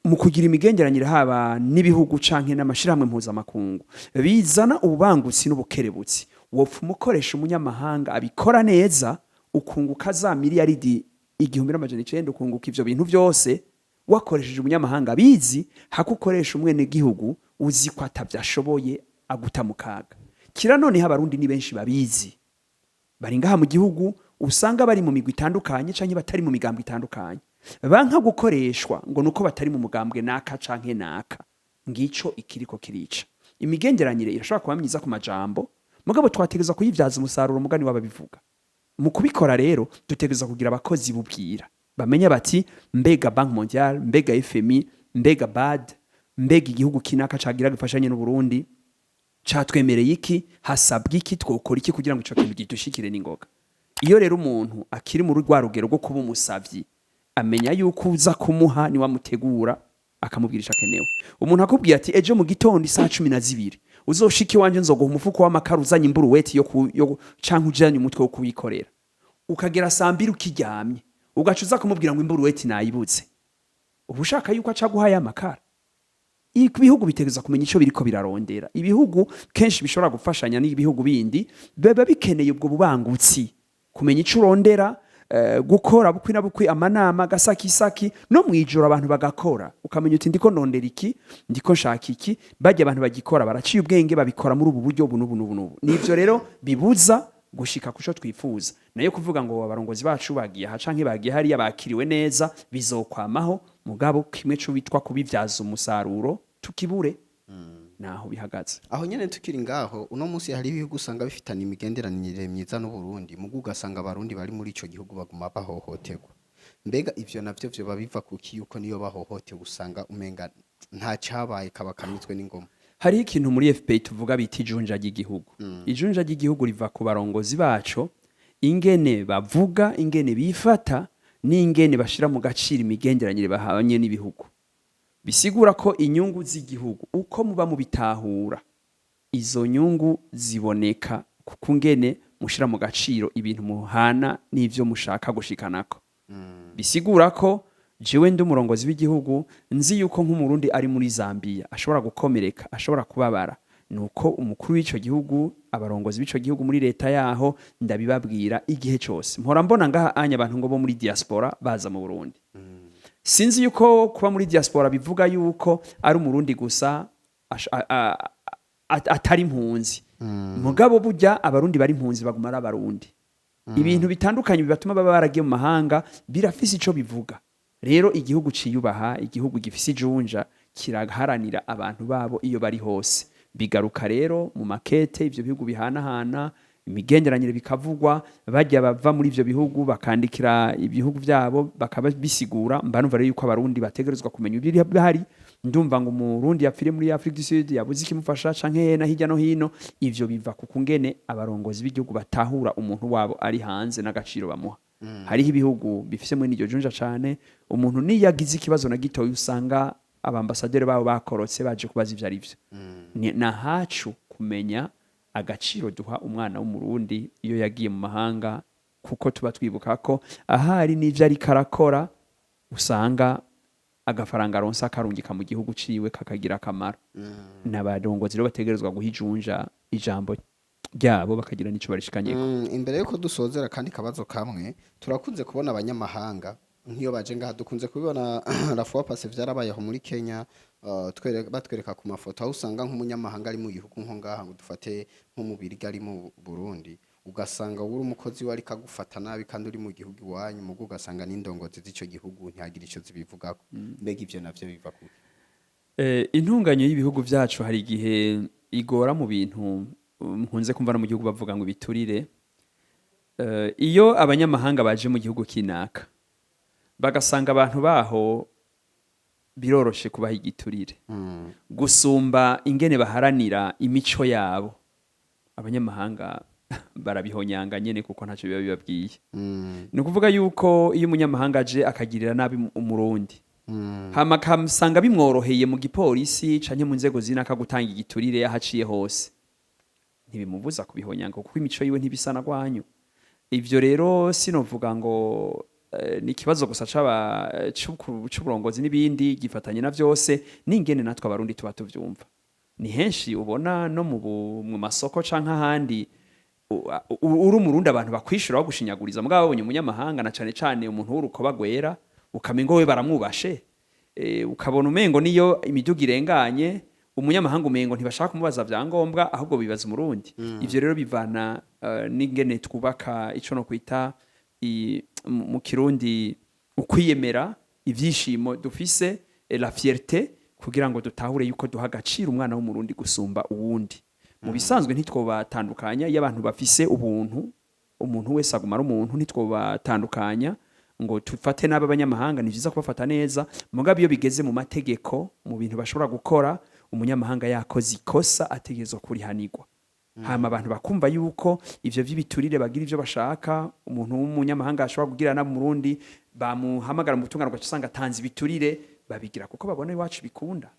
mu kugira imigenderanire haba n'ibihugu canke n'amashirahamwe mpuzamakungu bizana ububangutsi n'ubukerebutsi? Wopfa umukoresha umunyamahanga abikora neza, ukunguka za miliyaridi 1900, ukunguka ivyo bintu vyose wakoresheje umunyamahanga abizi, hako ukoresha umwenegihugu uzi ko atavyashoboye, aguta mu kaga. Kira noneho Abarundi ni benshi babizi bari ngaha mu gihugu, usanga bari mu migwi itandukanye canke batari mu migambwe itandukanye, banka gukoreshwa ngo nuko batari mu mugambwe naka canke naka. Ngico ikiriko kirica imigenderanire. Irashobora kuba myiza ku majambo, mugabo twategereza kuyibyaza umusaruro. Umugani w'ababivuga mu kubikora rero, dutegereza kugira abakozi bubwira bamenya bati: mbega Banque Mondiale, mbega FMI, mbega BAD, mbega igihugu kinaka cagira gifashanye n'Uburundi catwemereye iki? Hasabwa iki? Twokora iki kugira ngo ico kintu gidushikire n'ingoga? Iyo rero umuntu akiri muri rwa rugero rwo kuba umusavyi, amenya yuko uza kumuha niwe amutegura, akamubwira ico akenewe. Umuntu akubwiye ati: "Ejo mu gitondo isaha 12 uzoshika iwanje, nzoguha umufuko w'amakara uzanye imburuweti yo canke ujanye umutwe wo kuwikorera", ukagera saa 2 ukiryamye, ugaca uza kumubwira ngo imburuweti nayibuze, uba ushaka yuko aca aguha ya makara. Ibihugu bitegereza kumenya ico biriko birarondera. Ibihugu kenshi bishobora gufashanya n'ibihugu bindi biba bikeneye ubwo bubangutsi, kumenya ico urondera, gukora bukwi na bukwi, amanama gasakisaki, no mwijoro abantu bagakora, ukamenya uti: "Ndiko ndondera iki, ndiko nshaka iki." Bajya abantu bagikora baraciye ubwenge, babikora muri ubu buryo ubu n'ubu n'ubu n'ubu. Nivyo rero bibuza gushika kuco twifuza. Nayo kuvuga ngo abarongozi bacu bagiye aha canke bagiye hariya, bakiriwe neza, bizokwamaho, mugabo kimwe co bitwa kubivyaza umusaruro tukibure naho bihagaze. Aho nyene tukiri ngaho, uno munsi hari ibihugu usanga bifitanye imigenderanire myiza n'Uburundi, mugu ugasanga Abarundi bari muri ico gihugu baguma bahohoterwa. Mbega ivyo navyo vyoba biva kuki, yuko niyo bahohotewe usanga umenga nta cabaye, kaba kamizwe n'ingoma? Hariho ikintu muri FPI tuvuga bita ijunja ry'igihugu. Ijunja ry'igihugu riva ku barongozi baco, ingene bavuga, ingene bifata n'ingene bashira mu gaciro imigenderanire bahanye n'ibihugu. Bisigura ko inyungu z'igihugu, uko muba mubitahura, izo nyungu ziboneka kuko ngene mushira mu gaciro ibintu muhana n'ivyo mushaka gushikanako. Bisigura ko jewe ndi umurongozi w'igihugu, nzi yuko nk'Umurundi ari muri Zambia ashobora gukomereka, ashobora kubabara, nuko umukuru w'ico gihugu, abarongozi b'ico gihugu muri leta yaho, ndabibabwira igihe cose. Mpora mbona ngaha anya abantu ngo bo muri diaspora baza mu Burundi. Sinzi yuko kuba muri diaspora bivuga yuko ari Umurundi gusa atari impunzi. Mugabo burya Abarundi bari impunzi baguma ari Abarundi. Ibintu bitandukanye bibatuma baba baragiye mu mahanga birafise ico bivuga. Rero igihugu ciyubaha, igihugu gifise ijunja, kiraharanira abantu babo iyo bari hose. Bigaruka rero mu makete ivyo bihugu bihanahana, imigenderanire bikavugwa, bajya bava muri ivyo bihugu bakandikira ibihugu vyabo bakaba bisigura. Mba numva rero yuko Abarundi bategerezwa kumenya ibiri bihari. Ndumva ngo Umurundi yapfiriye muri Afrique du Sud yabuze ikimufasha canke he na hirya no hino. Ivyo biva ku kungene abarongozi b'igihugu batahura umuntu wabo ari hanze n'agaciro bamuha. Hariho ibihugu bifise muri iryo junja cane, umuntu niyo agize ikibazo na gitoya usanga Abambasaderi babo bakorotse baje kubaza ivyo ari vyo. Ni nahacu kumenya agaciro duha umwana w'Umurundi iyo yagiye mu mahanga, kuko tuba twibuka ko ahari n'ivyo ariko arakora, usanga agafaranga aronsa akarungika mu gihugu ciwe kakagira akamaro. N'abarongozi rero bategerezwa guha ijunja ijambo ryabo, bakagira n'ico barishikanyeko. Imbere yuko dusozera, kandi kabazo kamwe: turakunze kubona abanyamahanga nk'iyo baje ngaha, dukunze kubibona la fois passée vyarabayeho muri Kenya, batwereka ku mafoto aho usanga nk'umunyamahanga ari mu gihugu, nko ngaha ngo dufate nko mu Biriga, ari mu Burundi, ugasanga uri umukozi we ariko agufata nabi kandi uri mu gihugu iwanyu, mugo ugasanga n'indongozi z'ico gihugu ntihagira ico zibivugako. Mbega ivyo navyo biva kuki? Intunganyo y'ibihugu vyacu hari igihe igora mu bintu nkunze kumva no mu gihugu bavuga ngo ibiturire. Iyo abanyamahanga baje mu gihugu kinaka bagasanga abantu baho biroroshe kubaha igiturire gusumba ingene baharanira imico yabo, abanyamahanga barabihonyanga nyene, kuko ntacyo biba bibabwiye. Ni ukuvuga yuko iyo umunyamahanga aje akagirira nabi Umurundi, hama akamusanga bimworoheye mu gipolisi canke mu nzego zinaka gutanga igiturire aho aciye hose, ntibimubuza kubihonyanga, kuko imico yiwe ntibisa na rwanyu. Ivyo rero sinovuga ngo ni ikibazo gusa c'uburongozi n'ibindi, gifatanye na vyose n'ingene natwe Abarundi tuba tuvyumva. Ni henshi ubona no mu masoko canke ahandi, uri Umurundi abantu bakwishura bagushinyaguriza, mugabo babonye umunyamahanga, na cane cane umuntu w'urukoba rwera, ukamengo we baramwubashe. Ukabona umengo niyo imiduga irenganye, umunyamahanga umengo ntibashaka kumubaza vyangombwa, ahubwo bibaza Umurundi. Ivyo rero bivana n'ingene twubaka ico no kwita mu Kirundi ukwiyemera, ivyishimo dufise, la fierté, kugira ngo dutahure yuko duha agaciro umwana w'Umurundi gusumba uwundi. Mu bisanzwe ntitwobatandukanya. Iyo abantu bafise ubuntu, umuntu wese aguma ari umuntu, ntitwobatandukanya ngo tufate nabi abanyamahanga. Ni vyiza kubafata neza, mugabo iyo bigeze mu mategeko, mu bintu bashobora gukora, umunyamahanga yakoze ikosa ategerezwa kurihanirwa. Hama abantu bakumva yuko ivyo vy'ibiturire bagira ivyo bashaka, umuntu w'umunyamahanga ashobora kugira nabi Umurundi, bamuhamagara mu butungane ugaca usanga atanze ibiturire. Babigira kuko babona iwacu bikunda.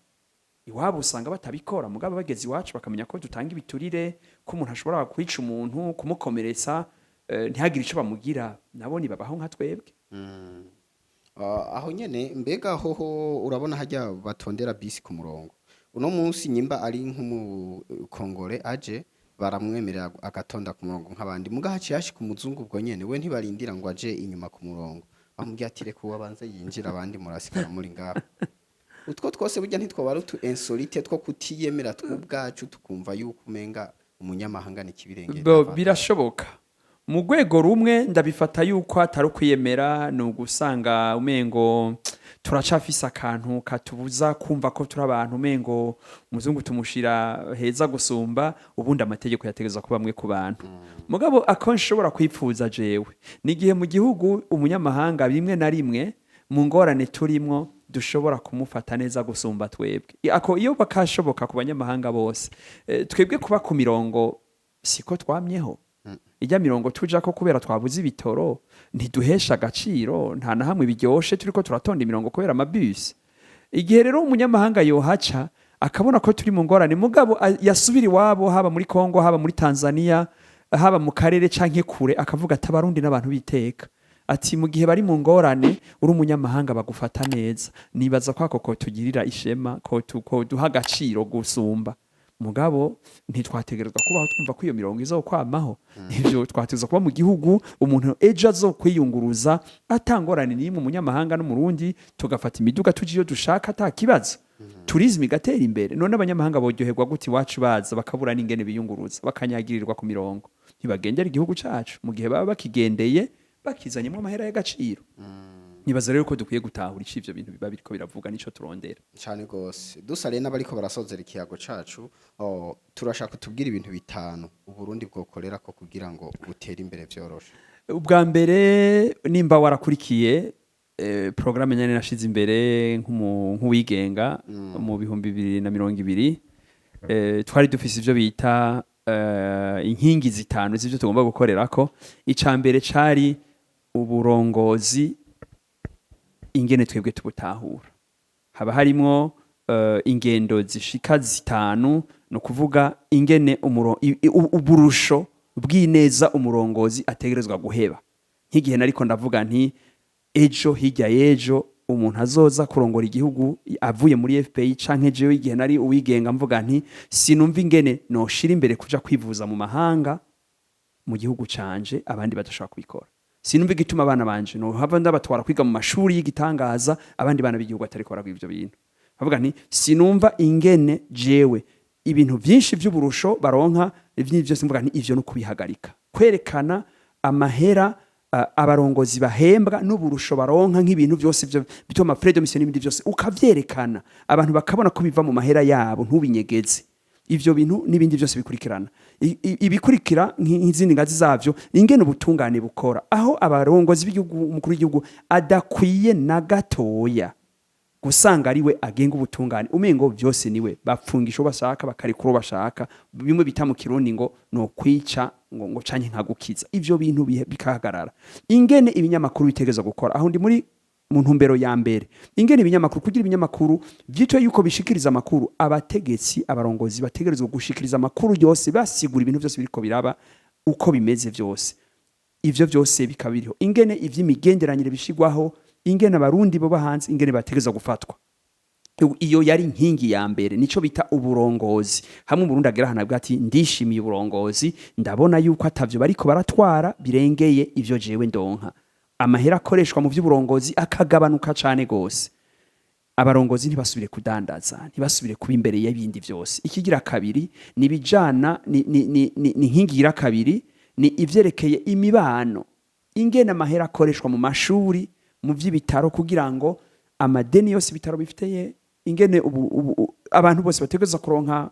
Iwabo usanga batabikora, mugabo bageze iwacu bakamenya ko dutanga ibiturire, ko umuntu ashobora kwica umuntu, kumukomeretsa, ntihagire ico bamugira. Nabo nibabaho nka twebwe. Aho nyene, mbega hoho urabona hajya batondera bisi ku murongo uno munsi, nyimba ari nk'umukongore aje baramwemerera agatonda ku murongo nk'abandi, muga haciye hashika umuzungu, ubwo nyene we ntibarindira ngo aje inyuma ku murongo, bamubwira ati: "Reka uwo abanze yinjira, abandi murasigara muri ngaho." Utwo twose burya ntitwoba ari utu insolite two kutiyemera tw'ubwacu, tukumva yuko umenga umunyamahanga ni kibirengera? Birashoboka mu rwego rumwe. Ndabifata yuko atari ukwiyemera, ni ugusanga umengo turacafise akantu katubuza kumva ko turi abantu, umengo umuzungu tumushira heza gusumba. Ubundi amategeko yategerezwa kuba amwe ku bantu. Mugabo ako nshobora kwipfuza jewe ni igihe mu gihugu umunyamahanga rimwe na rimwe mu ngorane turimwo dushobora kumufata neza gusumba twebwe. Ako iyo bakashoboka ku banyamahanga bose, twebwe kuba ku mirongo siko twamyeho. Ijya mirongo tujako kubera twabuze ibitoro, ntiduhesha agaciro. Nta na hamwe biryoshe turiko turatonda imirongo kubera amabisi. Igihe rero umunyamahanga yohaca akabona ko turi mu ngorane, mugabo yasubira iwabo, haba muri Kongo, haba muri Tanzania, haba mu karere canke kure, akavuga ati: "Abarundi n'abantu biteka," ati: "Mu gihe bari mu ngorane, uri umunyamahanga bagufata neza." Nibaza ko ako kotugirira ishema, ko duha agaciro gusumba. Mugabo ntitwategerezwa kubaho twumva ko iyo mirongo izokwamaho. Ivyo twategerezwa kuba mu gihugu umuntu ejo azokwiyunguruza atangorane n'imwe, umunyamahanga n'Umurundi, tugafata imiduga tuja iyo dushaka ata kibazo, tourisme igatera imbere. None abanyamahanga boryoherwa gute iwacu baza bakabura n'ingene biyunguruza, bakanyagirirwa ku mirongo? Ntibagendera igihugu cacu mu gihe baba bakigendeye bakizanyemo amahera y'agaciro. Nibaza rero ko dukwiye gutahura ico ivyo bintu biba biriko biravuga n'ico turondera. Cyane gose. Dusa rero n'abariko barasozera ikiyago cacu, turashaka tubwire ibintu bitanu Uburundi bwokorera ko kugira ngo butere imbere vyoroshe. Ubwa mbere, nimba warakurikiye programme nyene nashize imbere nk'uwigenga mu 2020, twari dufise ivyo bita inkingi zitanu z'ivyo tugomba gukorerako. Ica mbere cari uburongozi, ingene twebwe tubutahura. Haba harimwo ingendo zishika zitanu, ni ukuvuga ingene uburusho bw'ineza umurongozi ategerezwa guheba. Nk'igihe nariko ndavuga nti ejo hirya y'ejo umuntu azoza kurongora igihugu avuye muri FPI, canke jewe igihe nari uwigenga mvuga nti sinumva ingene noshira imbere kuja kwivuza mu mahanga mu gihugu canje abandi badashobora kubikora, sinumva igituma abana banje nohava ndabatwara kwiga mu mashuri y'igitangaza abandi bana b'igihugu batariko baragwa ivyo bintu. Bavuga nti sinumva ingene jewe ibintu byinshi by'uburusho baronka ivyo byose, mvuga nti ivyo no kubihagarika, kwerekana amahera abarongozi bahembwa n'uburusho baronka, nk'ibintu byose byo bituma frais de mission n'ibindi byose ukavyerekana, abantu bakabona ko biva mu mahera yabo, ntubinyegeze. Ivyo bintu n'ibindi byose bikurikirana. Ibikurikira nk'izindi ngazi zavyo, ingene ubutungane bukora, aho abarongozi b'igihugu, umukuru w'igihugu adakwiye na gatoya gusanga ariwe agenga ubutungane, umengo byose niwe bapfungisha uwo bashaka, bakarekura uwo bashaka, bimwe bita mu Kirundi ngo no kwica ngo canke nkagukiza. Ivyo bintu bikahagarara. Ingene ibinyamakuru bitegeza gukora, aho ndi muri mu ntumbero ya mbere, ingene ibinyamakuru, kugira ibinyamakuru vyitwa yuko bishikiriza amakuru, abategetsi, abarongozi bategerezwa gushikiriza amakuru yose, basigura ibintu byose biriko biraba uko bimeze byose. Ivyo byose bikaba biriho. Ingene ivy'imigenderanire bishigwaho, ingene Abarundi bo hanze ingene bategerezwa gufatwa. Iyo yari inkingi ya mbere, nico bita uburongozi. Hamwe Umurundi agera ahantu avuga ati ndishimiye uburongozi, ndabona yuko atavyo bariko baratwara birengeye ivyo jewe ndonka, amahera akoreshwa mu vy'uburongozi akagabanuka cane gose, abarongozi ntibasubire kudandaza, ntibasubire kuba imbere y'ibindi byose. Ikigira kabiri ni ibijana ni inkingi ya kabiri, ni ivyerekeye imibano, ingene amahera akoreshwa mu mashuri, mu vy'ibitaro, kugira ngo amadeni yose ibitaro bifiteye, ingene ubu abantu bose bategerezwa kuronka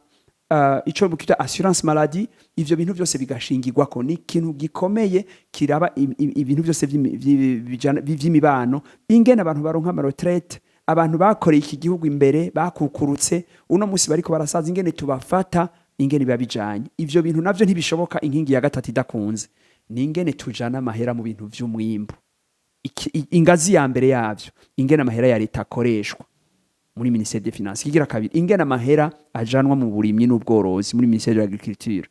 ico bita assurance maladie. Ivyo bintu byose bigashingirwako, ni ikintu gikomeye kiraba ibintu byose vy'imibano, ingene abantu baronka ama retraite, abantu bakoreye iki gihugu imbere bakukurutse, uno musi bariko barasaza, ingene tubafata, ingene biba bijanye. Ivyo bintu navyo ntibishoboka inkingi ya gatatu idakunze, ni ingene tujana amahera mu bintu vy'umwimbu. Ingazi ya mbere yavyo, ingene amahera ya leta akoreshwa muri ministère des Finances. Kigira kabiri, ingene amahera ajanwa mu burimyi n'ubworozi muri ministère de l'Agriculture,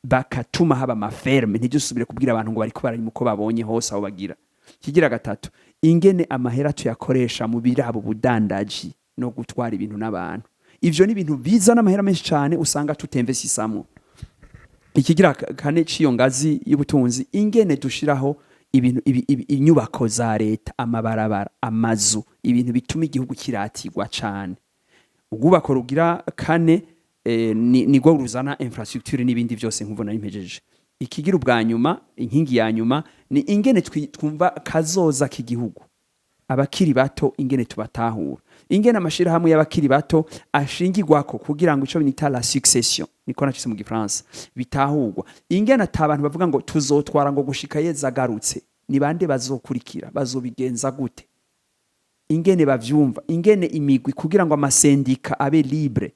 bakatuma haba ama ferme, ntidusubire kubwira abantu ngo bariko bararima uko babonye hose aho bagira. Kigira gatatu, ingene amahera tuyakoresha mu birabo ubudandaji no gutwara ibintu n'abantu. Ivyo ni ibintu bizana amahera menshi cane usanga tutemvesisamwo. Ikigira kane c'iyo ngazi y'ubutunzi, ingene dushiraho ibintu inyubako za leta, amabarabara, amazu, ibintu bituma igihugu kiratirwa cane. Ubwubako rugira kane nigwo ruzana infrastructure n'ibindi byose nk'ubu nari mpejeje. Ikigira ubwa nyuma, inkingi ya nyuma, ni ingene twumva kazoza k'igihugu, abakiri bato ingene tubatahura, ingene amashirahamwe y'abakiri bato ashingirwako kugira ngo ico bita la succession, niko nacise mu Gifaransa, bitahurwa, ingene ata abantu bavuga ngo tuzotwara ngo gushika yeza agarutse, ni bande bazokurikira, bazobigenza gute, ingene bavyumva, ingene imigwi kugira ngo amasendika abe libre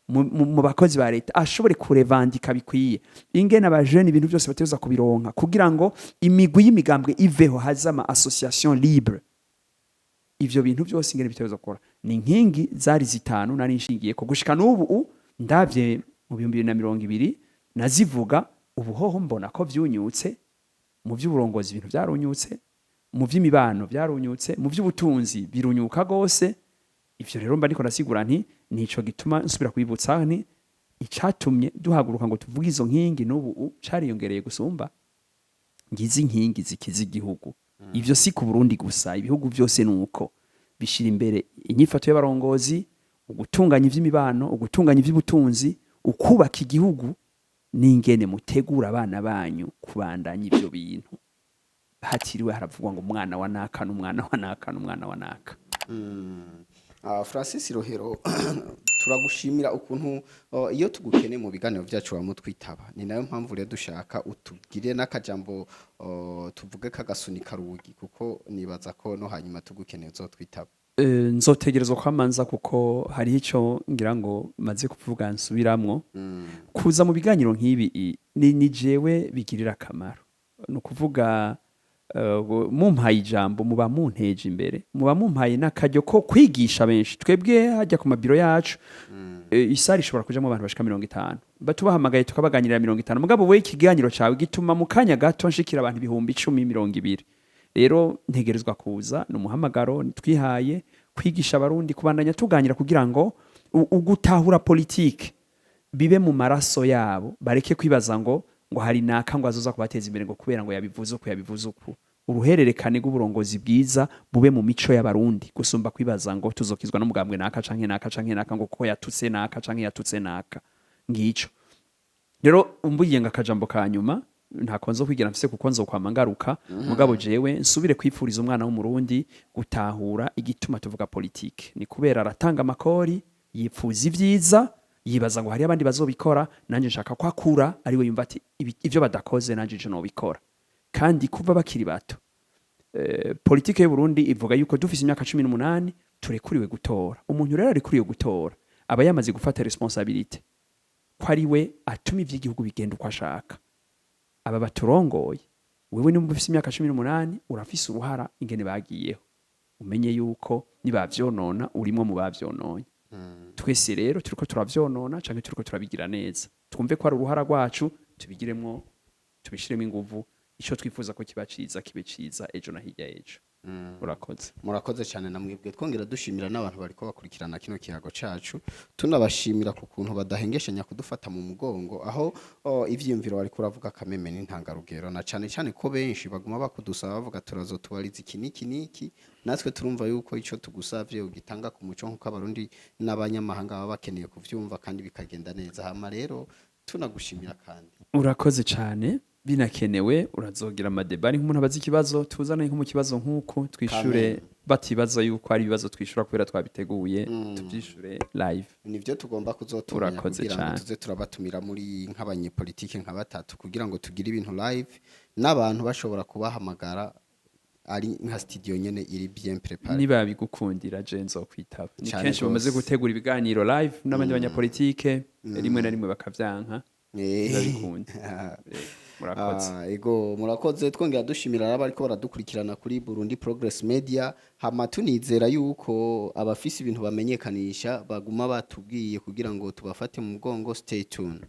mu bakozi ba leta ashobore kurevandika bikwiye, ingene abajene ibintu byose bategerezwa kubironka kugira ngo imigwi y'imigambwe iveho haze ama association libre. Ivyo bintu byose ingene bitegerezwa gukora, ni inkingi zari zitanu nari nshingiye ko gushika n'ubu. Ndavye mu 2020 nazivuga, ubu hoho mbona ko vyunyutse. Mu by'uburongozi ibintu byarunyutse, mu by'imibano byarunyutse, mu by'ubutunzi birunyuka gose. Ivyo rero mba ndiko ndasigura nti nico gituma nsubira kwibutsa nti icatumye duhaguruka ngo tuvuge izo nkingi n'ubu cariyongereye gusumba. Ngizi inkingi zikiza igihugu. Ivyo si ku Burundi gusa, ibihugu byose nuko bishira imbere inyifato y'abarongozi, ugutunganya ivy'imibano, ugutunganya ivy'ubutunzi, ukubaka igihugu n'ingene mutegura abana banyu kubandanya ivyo bintu, hatiriwe haravugwa ngo umwana wa naka n'umwana wa naka n'umwana wa naka. Francis Rohero, turagushimira ukuntu iyo tugukeneye mu biganiro byacu wamutwitaba. Ni nayo mpamvu rero dushaka utubwire n'akajambo, tuvuge kagasunika rugi, kuko nibaza ko no hanyuma tugukeneye uzotwitaba. Nzotegerezwa kwamanza, kuko hariho ico ngira ngo maze kuvuga nsubiramwo. Kuza mu biganiro nk'ibi ni jewe bigirira akamaro, ni ukuvuga Mumpaye ijambo, muba munteje imbere, muba mumpaye n'akaryo ko kwigisha benshi. Twebwe hajya ku mabiro yacu, i salle ishobora kujamo abantu bashika 50, batubahamagaye tukabaganirira 50. Mugabo we ikiganiro cawe gituma mu kanya gato nshikira abantu 10,000, 20,000. Rero ntegerezwa kuza, ni umuhamagaro twihaye kwigisha Abarundi, kubandanya tuganira kugira ngo ugutahura politike bibe mu maraso yabo, bareke kwibaza ngo hari naka ngo azoza kubateza imbere, ngo kubera ngo yabivuze uku, yabivuze uku. Uruhererekane rw'uburongozi bwiza bube mu mico y'Abarundi, gusumba kwibaza ngo tuzokizwa n'umugambwe naka canke naka canke naka, ngo kuko yatutse naka canke yatutse naka. Ngico rero umbuye ngo akajambo ka nyuma ntako nzo kwigira mfise, kuko nzokwama ngaruka. Mugabo jewe nsubire kwipfuriza umwana w'Umurundi gutahura igituma tuvuga politike. Ni kubera aratanga amakori, yipfuza ibyiza, yibaza ngo hari abandi bazobikora. Nanjye nshaka ko akura ariwe yumva ati: "Ivyo badakoze, nanjye ivyo nobikora." Kandi kuva bakiri bato, politike y'u Burundi ivuga yuko dufise imyaka 18 turekuriwe gutora. Umuntu rero arekuriwe gutora aba yamaze gufata responsabilité ko ari we atuma ivy'igihugu bigenda uko ashaka. Aba baturongoye, wewe nimba ufise imyaka 18, urafise uruhara ingene bagiyeho. Umenye yuko nibavyonona, urimwo mu bavyononye. Twese rero turiko turavyonona canke turiko turabigira neza, twumve ko ari uruhara rwacu, tubigiremwo, tubishiremo inguvu, ico twifuza ko kiba ciza kibe ciza ejo na hirya ejo. Urakoze. Murakoze cyane na mwebwe. Twongera dushimira n'abantu bariko bakurikirana kino kiyago cacu, tunabashimira ku kuntu badahengeshanya kudufata mu mugongo, aho ivyiyumviro bariko uravuga kameme n'intangarugero, na cane cane ko benshi baguma bakudusaba, bavuga turazotubariza iki n'iki n'iki. Natwe turumva yuko ico tugusavye ugitanga ku muco, nk'uko Abarundi n'abanyamahanga baba bakeneye kuvyumva, kandi bikagenda neza. Hama rero tunagushimira kandi. Urakoze cyane. Binakenewe urazogira ama débats, nk'umuntu abaza ikibazo, tuzane nko mu kibazo nk'uko twishure, Amen. batibaza yuko ari ibibazo twishura kubera twabiteguye, tubyishure live. Nivyo tugomba kuzotumenya Urakoze kugira ngo cane. tuze turabatumira muri nk'abanyepolitike nka batatu, kugira ngo tugire ibintu live n'abantu bashobora kubahamagara, ari nka studio nyene iri bien préparée. Niba bigukundira, je nzokwitaba. Ni Cane kenshi bamaze gose. gutegura ibiganiro live n'abandi banyapolitike, rimwe na rimwe bakavyanka. Babikunda. Murakoze. Ah, ego, murakoze. Twongera dushimira abariko baradukurikirana kuri Burundi Progress Media. Hama tunizera yuko abafise ibintu bamenyekanisha baguma batubwiye kugira ngo tubafate mu mugongo. Stay tuned.